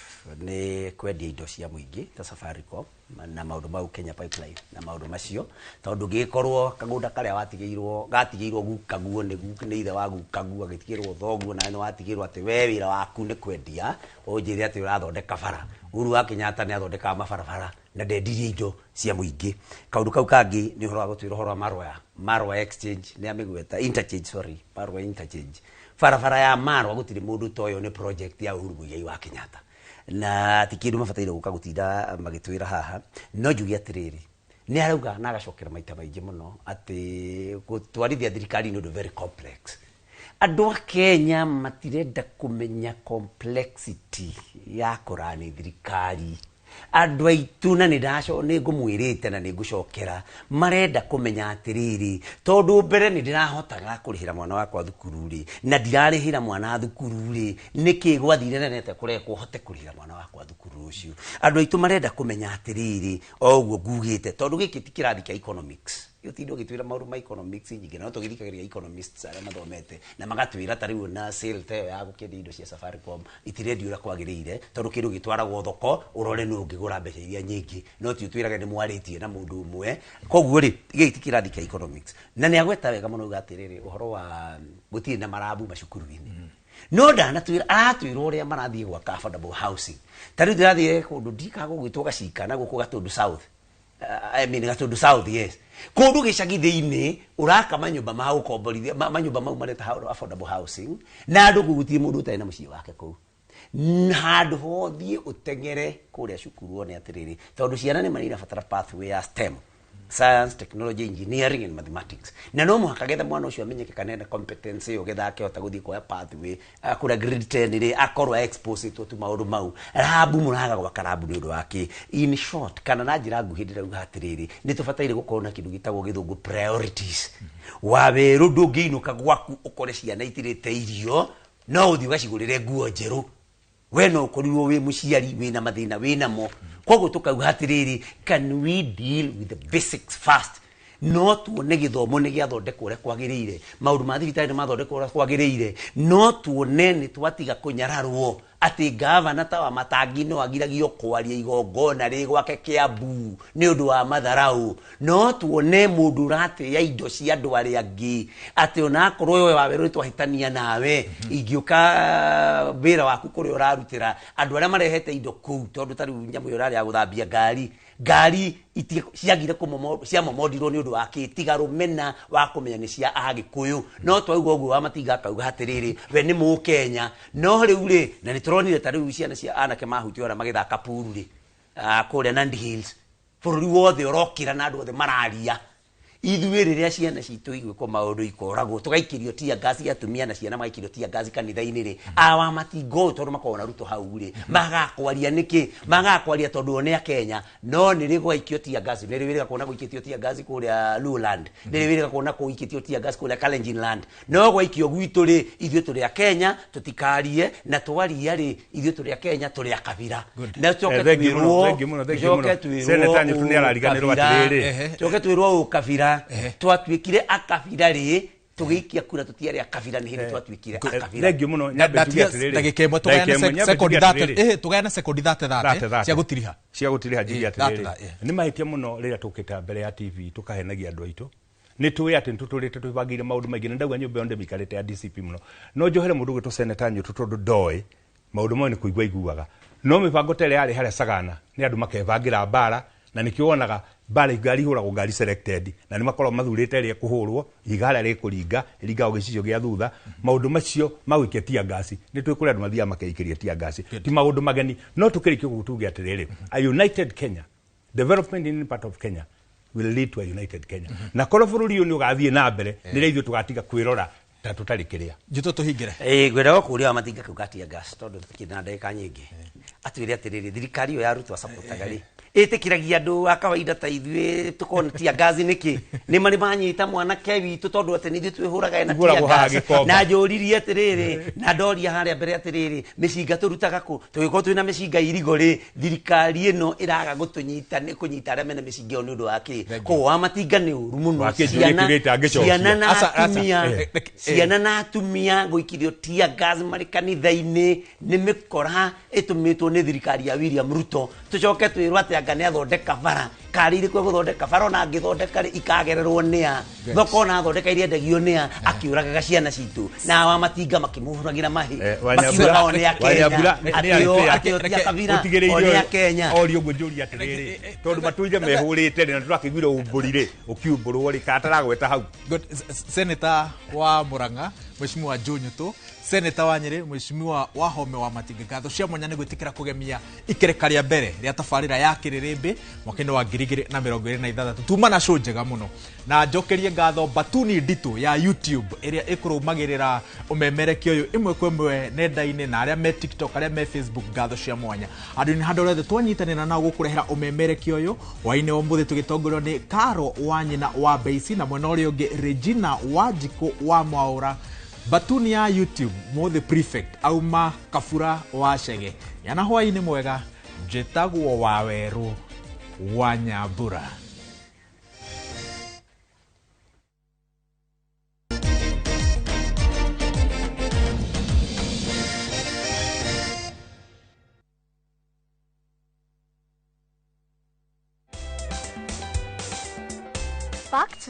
nĩ kwendia indo cia mũingĩ ta Safaricom na maũndũ mau, Kenya Pipeline na maũndũ macio, tondũ ngĩgĩkorwo kagũnda karĩa watigĩirwo gatigĩirwo gukaguo nĩ ithe wa gukaguo, agĩtigĩrwo thoguo, nawe nĩ watigĩrwo atĩ we wĩra waku nĩ kwendia, ũnjĩre atĩ ũrathondeka bara. Uhuru wa Kenyatta nĩ athondekaga mabarabara na ndendirie indo cia mũingĩ. Kaũndũ kau kangĩ nĩ ũhoro wa gũtwĩra ũhoro wa Marwa exchange, nĩ amĩgweta, interchange, sorry, Marwa interchange, barabara ya Marwa, gũtirĩ mũndũ toyo nĩ project ya Uhuru Muigai wa Kenyatta, na ti kĩndũ mabataire gũka gũtinda magĩtwĩra haha. No njuge atĩrĩrĩ, nĩ arauga na agacokera maita maingĩ mũno atĩ gũtwarithia thirikari nĩ ũndũ very complex. Andũ a Kenya matirenda kũmenya complexity ya kũrani thirikari. Andũ aitũ, na nĩ ngũmwĩrĩte na nĩ ngũcokera, marenda kũmenya atĩrĩrĩ, tondũ mbere nĩ ndĩrahotaga kũrĩhĩra mwana wakwa thukuru rĩ, na ndirarĩhĩra mwana thukuru rĩ, nĩkĩ gwathire na nete kũrekwo hote kũrĩhĩra mwana wakwa thukuru ũcio? Andũ aitũ marenda kũmenya atĩrĩrĩ, o ũguo ngugĩte, tondũ gĩkĩ ti kĩrathi kĩa economics, gĩtinda ũgĩtwĩra maũndũ ma economics nyingĩ, na no tũgĩthikagĩrĩria economists arĩa mathomete na magatwĩra ta rĩu na sale ta ĩyo ya gũkĩendia indo cia Safaricom itirendio ũrĩa kwagĩrĩire, tondũ kĩndũ gĩtwaragwo thoko ũrore nũ ũngĩgũra mbeca iria nyingĩ, no ti ũtwĩrage nĩ mwarĩtie na mũndũ ũmwe. Koguo rĩ, gĩkĩ ti kĩrathi kĩa economics. Na nĩ agweta wega mũno uga atĩrĩrĩ, ũhoro wa gũtirĩ na marabu macukuru-inĩ, no ndanatwĩra, aratwĩra ũrĩa marathiĩ gwaka affordable housing. Ta rĩu ndĩrathiĩ kũndũ ndikaga gũgwĩtwo Gacika na gũkũ Gatũndũ South, I mean Gatundu South, yes, kũndũ gĩcagi thĩinĩ ũraka manyũmba ma gũkomborithia, manyũmba mau mareta affordable housing, na andũ kũu gũtirĩ mũndũ ũtarĩ na mũciĩ wake kũu. Handũ hothiĩ ũteng'ere kũrĩa cukuru one atĩrĩrĩ, tondũ ciana nĩ marĩ irabatara pathway ya STEM, science, technology, engineering and mathematics, na no mũhaka getha mwana ũcio amenyeke kana ena competence ĩyo, getha akĩhota gũthiĩ kuoya pathway kũrĩa grade 10 rĩ, akorwo exposed tu maũndũ mau. Rabu mũraga gwaka rabu nĩ ũndũ wa kĩ? In short, kana na njĩra nguhĩ, ndĩrauga atĩrĩrĩ, nĩ tũbataire gũkorwo na kĩndũ gĩtagwo gĩthũngũ priorities. Wawerũ, ndũngĩinũka gwaku ũkore ciana itirĩte irio, no ũthiĩ ũgacigũrĩre nguo njerũ. We no ũkorirwo wĩ mũciari wĩna mathĩna wĩnamo. Koguo tũkauga atĩrĩrĩ, can we deal with the basics first? No tuone gĩthomo nĩ gĩathondekwo ũrĩa kwagĩrĩire, maũndũ ma thibitarĩ nĩ mathondekwo ũrĩa kwagĩrĩire, no tuone nĩ twatiga kũnyararwo atĩ gavana ta wa Matangi no agiragio kwaria igongona rĩ gwake Kiambu nĩ ũndũ wa matharau, no tuone mũndũ ũratĩa indo cia andũ arĩa angĩ, atĩ onakorwo we Wawerũ nĩ twahĩtania nawe, ingĩũka wĩra waku kũrĩa ũrarutĩra, andũ arĩa marehete indo kũu, tondũ ta rĩu nyamũ ĩyo ĩrarĩ ya gũthambia ngari, ngari ciagire ciamomondirwo nĩ ũndũ wa kĩ? Tiga rũmena wa kũmenya nĩ cia Agĩkũyũ. No twauga ũguo, wa Matinga akauga atĩrĩrĩ, we nĩ Mũkenya. No rĩu rĩ, na nĩ tũronire ta rĩu ciana cia anake mahutio arĩa magĩthaka puru rĩ, kũrĩa Nandi Hills, bũrũri wothe ũrokĩra na andũ othe mararia. Ithuĩ rĩrĩa ciana citũ igwĩkwo maũndũ ikoragwo tũgaikĩrio tear gas, atumia na ciana magaikĩrio tear gas kanitha-inĩ rĩ, awa matinga ũyũ tondũ makoragwo na Ruto hau rĩ, magakwaria nĩkĩ? Magakwaria tondũ o nĩ a Kenya. No nĩ rĩ gwaikio tear gas? Nĩ rĩ wĩrĩga kuona gũikĩtio tear gas kũrĩa Luoland? Nĩ rĩ wĩrĩga kuona kũikĩtio tear gas kũrĩa Kalenjin land? No gwaikio gwitũ rĩ, ithuĩ tũrĩ a Kenya tũtikarie, na twaria rĩ, ithuĩ tũrĩ a Kenya, tũrĩ a kabira. Na tũcoke Thengiũ mũno, twĩrwo, thengiũ mũno, thengiũ mũno. tũcoke twĩrwo Senator Nyutu nĩ arariganĩrwo ũkabira. atĩrĩrĩ. Tũcoke twĩrwo ũkabira. Twatuĩkire akabira rĩ? Tũgĩikia kura tũtiarĩ akabira, nĩ hĩndĩ twatuĩkire akabira. Thengiũ mũno, nyambe njuge atĩrĩrĩ. Ndagĩka ĩmwe, tũgayane Ndagĩka ĩmwe, nyambe sekondi njuge 30, atĩrĩrĩ. tũgayane sekondi 30 Thate, thate. cia gũtiriha. Cia gũtiriha, njuge thate, atĩrĩrĩ, thate, nĩ mahĩtia mũno rĩrĩa tũkĩte mbere ya TV tũkahenagia andũ aitũ. Nĩ tũĩ atĩ nĩ tũtũrĩte twĩbangĩire maũndũ maingĩ, na ndauga nyũmba ĩyo ndĩmĩikarĩte ya DCP mũno. No njohere mũndũ ũgwĩtwo Senator Nyutu tondũ ndoĩ maũndũ mayo, nĩ kũigua iguaga. No mĩbango ta ĩrĩa yarĩ harĩa Sagana nĩ andũ makebangĩra mbara, na nĩkĩo wonaga mbara ngari ihũragwo ngari selected, na nĩ makoragwo mathurĩte ĩrĩa ĩkũhũrwo, ihiga harĩa rĩkũringa ĩringagwo gĩcicio gĩa thutha. Maũndũ macio ma gũikia tear gas, nĩ tũĩ kũrĩa andũ mathiaga makeikĩria tear gas, ti maũndũ mageni. No tũkĩrĩkia ũguo tuge atĩrĩrĩ, a united Kenya, development in any part of Kenya will lead to a united Kenya, na korwo bũrũri ũyũ nĩ ũgathiĩ na mbere nĩ rĩrĩa ithuĩ tũgatiga kwĩrora ta tũtarĩ kĩrĩa. Njũtũ tũhingĩre. Ĩĩ, ngwendaga kũria wa Matinga kau ga tear gas, tondũ tũtikĩrĩ na ndagĩka nyingĩ, atwĩre atĩrĩrĩ, thirikari ĩyo ya Ruto acapotaga rĩ, ĩtĩkĩragia andũ a kawaida ta ithuĩ tũkona tear gas nĩkĩ? Nĩ marĩ manyita mwanake witũ tondũ atĩ nĩ ithuĩ twĩhũraga na Ihũragwo haha tear gas? Gĩkomba. Na njũririe atĩrĩrĩ, na ndoria harĩa mbere atĩrĩrĩ, mĩcinga tũrutaga kũ? Tũgĩkorwo twĩna mĩcinga irigo rĩ, thirikari ĩno ĩraga gũtũnyita nĩ kũnyita arĩa mena mĩcinga ĩyo nĩ ũndũ wa kĩ? Koguo wa Matinga nĩ ũru mũno. Wakĩnjũria kĩũria itangĩcokia. Ciana na Aca, aca. atumia, ciana na atumia gũikithio tear gas marĩ kanitha-inĩ nĩ mĩkora ĩtũmĩtwo nĩ thirikari ya William Ruto. Tũcoke twĩrwo atĩ anga nĩ athondeka bara, kari irĩkũ egũthondeka bara? Ona angĩthondeka rĩ, ikagererwo nĩa? Thoko ona athondeka irĩendagio nĩa? Akĩũragaga ciana citũ na wa Matinga makĩmũhũragĩra mahĩ, makiugaga o nĩ a Kenya, Wanyambura, atĩ o ti a kabira, o nĩ a Kenya. Orio ũguo njũria atĩrĩrĩ, tondũ matũire mehũrĩte rĩ, na tũrakĩiguire umbũri rĩ, ũkiumbũrwo rĩ, kana taragweta hau. Good. Senator wa Murang'a Mheshimiwa Joe Nyutu, Senator wa Nyĩrĩ Mheshimiwa Wahome wa Matinga, ngatho cia mwanya nĩ gwĩtĩkĩra kũgemia ikereka rĩa mbere rĩa tabarĩra ya Kĩrĩrĩmbĩ mwaka-inĩ wa 2026. Tuma na show njega mũno, na njokerie ngatho Batuni Nditũ ya YouTube ĩrĩa ĩkũrũmagĩrĩra ũmemerekia ũyũ ĩmwe kwa ĩmwe nenda-inĩ, na arĩa me TikTok, arĩa me Facebook, ngatho cia mwanya. Andũ-inĩ handũ rĩothe twanyitanĩra nao gũkũrehera ũmemerekia ũyũ hwaĩ-inĩ wa ũmũthĩ, tũgĩtongorio nĩ Karo wa nyina wa Beici, na mwena ũrĩa ũngĩ Regina wa Njikũ wa Mwaũra. Batuni ya YouTube mũthĩ prefect auma Kabura wa Chege. Yana hwaĩ-inĩ mwega, njĩtagwo Wawerũ wa Nyambura. Back to